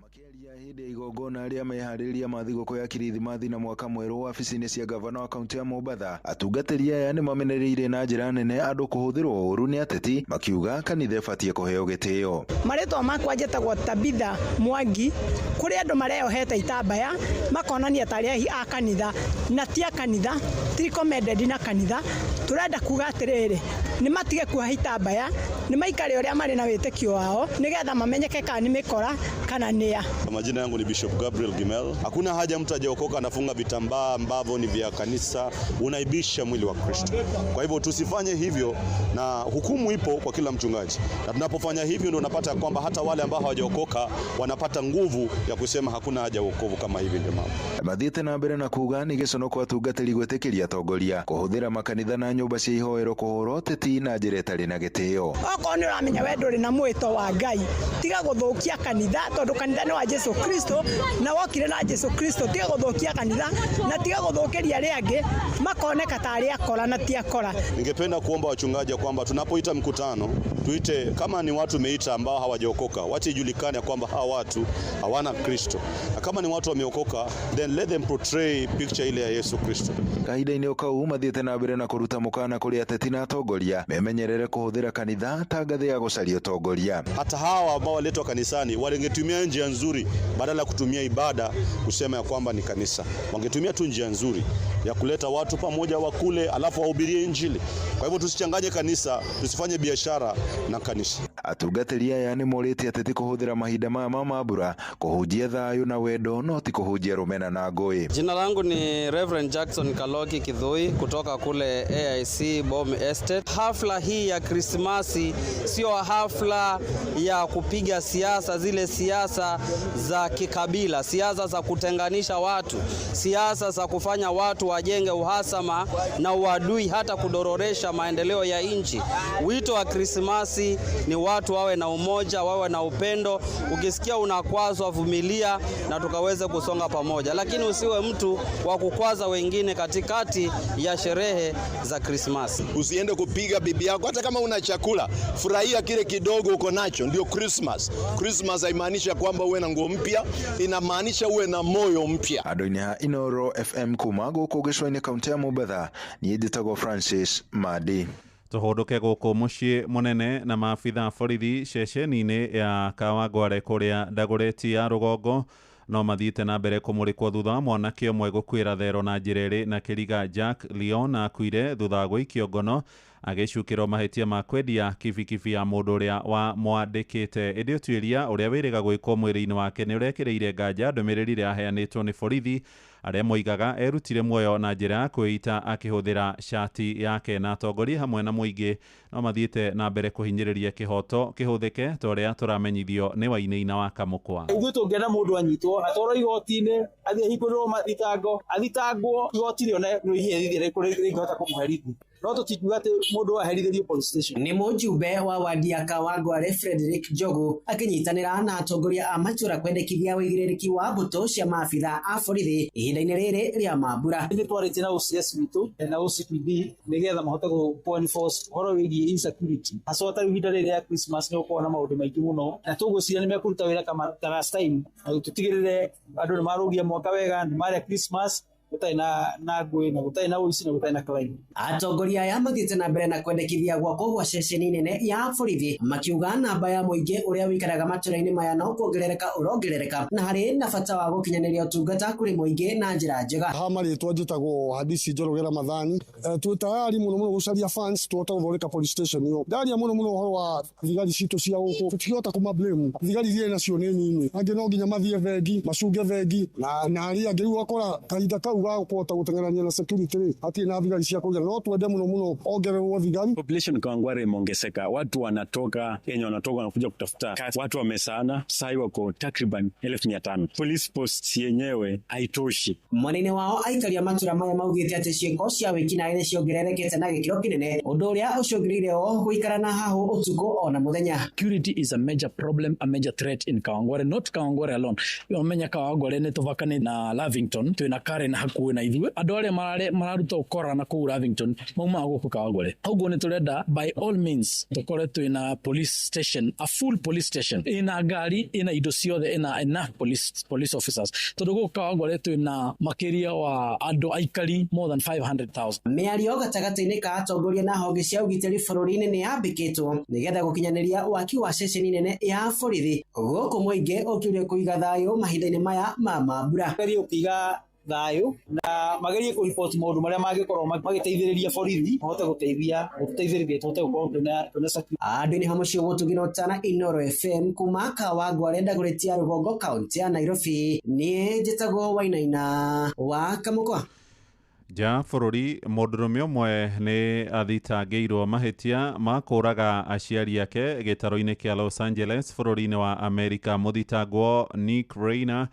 Makĩaria hĩndĩ ya igongona rĩa meharĩrĩria ma thigũkũ ya Kirithimathi na mwaka mwerũ wabici-inĩ cia gavana wa kaunti ya Mombatha, atungatĩri aya nĩ mamenereirie na njĩra nene andũ kũhũthĩrwo ũru nĩ ateti, makiuga kanitha ĩbatiĩ kũheo gĩtĩo. Marĩtwa makwa njĩtagwo Tabitha Mwangi. Kũrĩ andũ mareyohete itambaya makonania tarĩ ahi a kanitha na ti a kanitha, ti recommended na kanitha. Tũrenda kuga atĩrĩrĩ, nĩ matige kuoha itambaya, nĩ maikare ũrĩa marĩ na wĩtĩkio wao nĩgetha mamenyeke kana nĩ mĩkora kana nĩa. Majina yangu ni Bishop Gabriel Gimel. Hakuna haja mtu ajaokoka anafunga vitambaa ambavyo ni vya kanisa, unaibisha mwili wa Kristo. Kwa hivyo tusifanye hivyo, na hukumu ipo kwa kila mchungaji. Na tunapofanya hivyo ndio unapata kwamba hata wale ambao hawajaokoka wanapata nguvu ya kusema hakuna haja ya wokovu kama hivi ndio mambo. Mathiĩte na mbere na kuga nĩ gĩconoko atungatĩri gwĩtĩkĩria atongoria kũhũthĩra makanitha na nyũmba cia ihoero kũhũra ũteti na njĩra ĩtarĩ na gĩtĩo. Okorwo nĩ ũramenya we ndũrĩ na mwĩto wa Ngai, tiga gũthũkia kanitha, tondũ kanitha nĩ wa Jesu Kristo na wokire na Jesu Kristo. Tiga gũthũkia kanitha na tiga gũthũkĩria arĩa angĩ makoneka ta arĩa akora na ti akora. Ningependa kuomba wachungaji kwamba tunapoita mkutano tuite kama ni watu meita ambao hawajaokoka, wache ijulikane ya kwamba hawa watu hawana Kristo, na kama ni watu wameokoka, then let them portray picture ile ya Yesu Kristo. Kahinda-inĩ o kau mathiĩte na mbere na kũruta mũkana kũrĩ ateti na atongoria memenyerere kũhũthĩra kanitha ta ngathĩ ya gũcaria ũtongoria. Hata hawa ambao waletwa kanisani walingetumia njia nzuri badala ya kutumia ibada kusema ya kwamba ni kanisa. Wangetumia tu njia nzuri ya kuleta watu pamoja wakule, alafu wahubirie Injili. Kwa hivyo tusichanganye kanisa, tusifanye biashara na kanisa. Atungatĩri aya nĩ morĩtie ateti kũhũthĩra mahinda maya ma mambura kũhunjia thayũ na wendo, no ti kũhunjia rũmena na ngũĩ. Jina langu ni Reverend Jackson Kaloki Kidhui kutoka kule AIC Bom Estate. Hafla hii ya Krismasi sio hafla ya kupiga siasa, zile siasa za kikabila, siasa za kutenganisha watu, siasa za kufanya watu wajenge uhasama na uadui, hata kudororesha maendeleo ya nchi. Wito wa Krismasi Krismasi ni watu wawe na umoja, wawe na upendo. Ukisikia unakwazwa, vumilia na tukaweze kusonga pamoja, lakini usiwe mtu wa kukwaza wengine katikati ya sherehe za Krismasi. Usiende kupiga bibi yako hata kama una chakula, furahia kile kidogo uko nacho, ndio Christmas. Christmas haimaanishi kwamba uwe na nguo mpya, inamaanisha uwe na moyo mpya. Andũ-inĩ ha Inoro FM kuma gũkũ gĩcũa-inĩ kaunti ya Mombatha, niĩ njĩtagwo Francis Madi. Tũhũndũke gũkũ mũciĩ mũnene na maabitha a borithi ceceni-inĩ ya Kawangware kũrĩa Dagoretti ya rũgongo no mathiĩte na mbere kũmũrĩkwo thutha wa mwanake ũmwe gũkuĩra thero na njĩra ĩrĩ na kĩriga. Jack Leon akuire thutha wa gũikio ngono agĩcukĩrwo mahĩtia ma kwendia kibikibi ya mũndũ ũrĩa wamwandĩkĩte. Ĩndĩ ũtuĩria ũrĩa wĩrĩga gwĩkwo mwĩrĩ-inĩ wake nĩ ũrekĩrĩire nganja ndũmĩrĩri ĩrĩa yaheanĩtwo nĩ borithi arĩa moigaga erutire muoyo na njĩra ya kwĩita akĩhũthĩra cati yake. Na atongoria hamwe na mũingĩ no mathiĩte na mbere kũhinyĩrĩria kĩhoto kĩhũthĩke ta ũrĩa tũramenyithio nĩ Wainaina wa Kamũkwa. Ithuĩ tũngĩenda mũndũ anyitwo atwarwo igoti-inĩ athiĩ ahingũrĩrwo mathitango athitangwo igoti rĩone nĩ iherithia rĩrĩkũ rĩngĩhota kũmũherithia, no tũtingiuga atĩ mũndũ aherithĩrio police station. Nĩ mũjumbe wa wadi ya Kawangware Frederick Njogu akĩnyitanĩra na atongoria a matũra kwendekithia ũigĩrĩrĩki wa mbũtũ cia maabitha a borithi ihinda-inĩ rĩrĩ rĩa mambura. Nĩ twarĩtie na OCS witũ na OCPD nĩgetha mahote kũ enforce ũhoro wĩgiĩ insecurity haswa ta ihinda rĩrĩ rĩa Christmas nĩ gũkorwo na maũndũ maingĩ mũno, na tũgwĩciria nĩ mekũruta wĩra ta last time na tũtigĩrĩre andũ nĩ marũgia mwaka wega, nĩ marĩa Christmas gũtarĩ na ngũĩ na gũtarĩ na ũici na gũtarĩ na crime. Atongoria aya mathiĩte na mbere na kwendekithia gwakwo gwa ceceni nene ya borithi makiuga namba ya mũingĩ ũrĩa wĩikaraga matũra-inĩ maya no kuongerereka ũrongerereka na harĩ na bata wa gũkinyanĩria ũtungata kũrĩ mũingĩ na njĩra njega. Ha marĩtwa njĩtagwo Hadisi Njoroge Ramadhani. Twĩ tayari mũno mũno gũcaria funds tũhote gũthondeka police station ĩyo. Ndaria mũno mũno ũhoro wa thigari citũ cia gũkũ, tũtingĩhota kũma blame thigari iria nacio nĩ nini, angĩ no nginya mathiĩ bengi macunge bengi na arĩa angĩ rĩu ũgakora kahinda kau ga kũhota gũteng'erania na security rĩ hatirĩ na thigari cia kũigana. No twende mũno mũno ongererwo thigari. Population Kawangware imeongezeka, watu wanatoka Kenya, wanatoka wanakuja kutafuta kazi, watu wamesana sai wako takriban 1500. Police post yenyewe haitoshi. Mwena-inĩ wao aikari a matũra maya maugĩte atĩ ciĩko cia wĩkinaĩ nĩ ciongererekete na gĩkĩro kĩnene, ũndũ ũrĩa ũcũngĩrĩire o gũikara na hahũ ũtukũ ona mũthenya. Security is a major problem, a major threat in Kawangware, not Kawangware alone. Ũmenya Kawangware nĩ tũbakane na Lavington, twĩna Karen hakuhĩ na ithuĩ. Andũ arĩa mararuta ũkora na kũu Lavington maumaga gũkũ Kawangware. Ũguo nĩ tũrenda by all means tũkorwe twĩna police station, a full police station ĩna ngari, ĩna indo ciothe, ĩna enough police officers, tondũ gũkũ Kawangware twĩna makĩria wa andũ aikari more than 500,000. Mĩario gatagatĩ-inĩ ka atongoria na honge cia ũgitĩri bũrũri-inĩ nĩ yambĩkĩtwo nĩgetha gũkinyanĩria waki wa ceceni nene ya borithi gũkũ mũingĩ ũkĩũrio kũiga thayũ mahinda-inĩ maya ma mambura. Magerie kũiga thayũ na magerie kũripoti maũndũ marĩa mangĩkorwo magĩteithĩrĩria borithi mahote gũteithia gũteithĩrĩria tũhote gũkorwo twĩna security. Andũ-inĩ ha mũciĩ Gũtũgi na Ũtana, Inoro FM kuma Kawangware Dagoretti ya rũgongo kaunti ya Nairobi, niĩ njĩtagwo Wainaina wa Kamũkwa. Nja bũrũri, mũndũrũme ũmwe nĩ athitangĩirwo mahĩtia ma kũũraga aciari ake gĩtaro-inĩ kĩa Los Angeles bũrũri-inĩ wa Amerika. Mũthitangwo Nick Reiner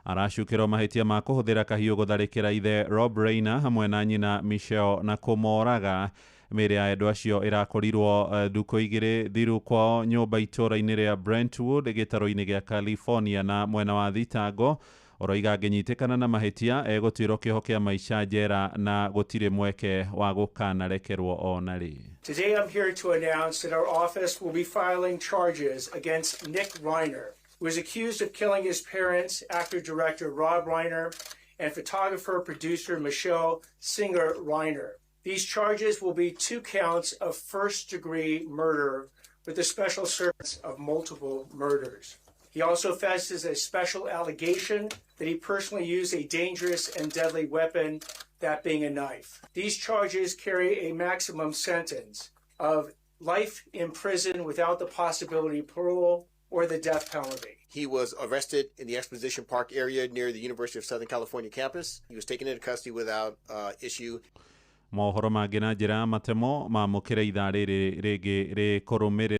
aracukĩrwo mahĩtia ma kũhũthĩra kahiũ gũtharĩkĩra ithe Rob Reiner hamwe na nyina Michelle na kũmoraga. Mĩĩrĩ ya endwa acio ĩrakorirwo ndukũ igĩrĩ thiru kwao nyũmba itũũra-inĩ rĩa Brentwood gĩtaro-inĩ gĩa California. Na mwena wa thitango ũroiga angĩnyitĩkana na mahĩtia egũtuĩrwo kĩoho kĩa maica njera na gũtirĩ mweke wa gũkanarekerwo ona rĩ. Today I'm here to announce that our office will be filing charges against Nick Reiner, who is accused of killing his parents, actor-director Rob Reiner and photographer-producer Michelle Singer Reiner. These charges will be 2 counts of first-degree murder with the special circumstance of multiple murders. He also faces a special allegation that he personally used a dangerous and deadly weapon, that being a knife. These charges carry a maximum sentence of life in prison without the possibility of parole or the death penalty. He was arrested in the Exposition Park area near the University of Southern California campus. He was taken into custody without issue. Mohoro mangĩ na njĩra ya matemo mamũkĩre ithaa rĩrĩ rĩngĩ rĩkũrũmĩrĩra.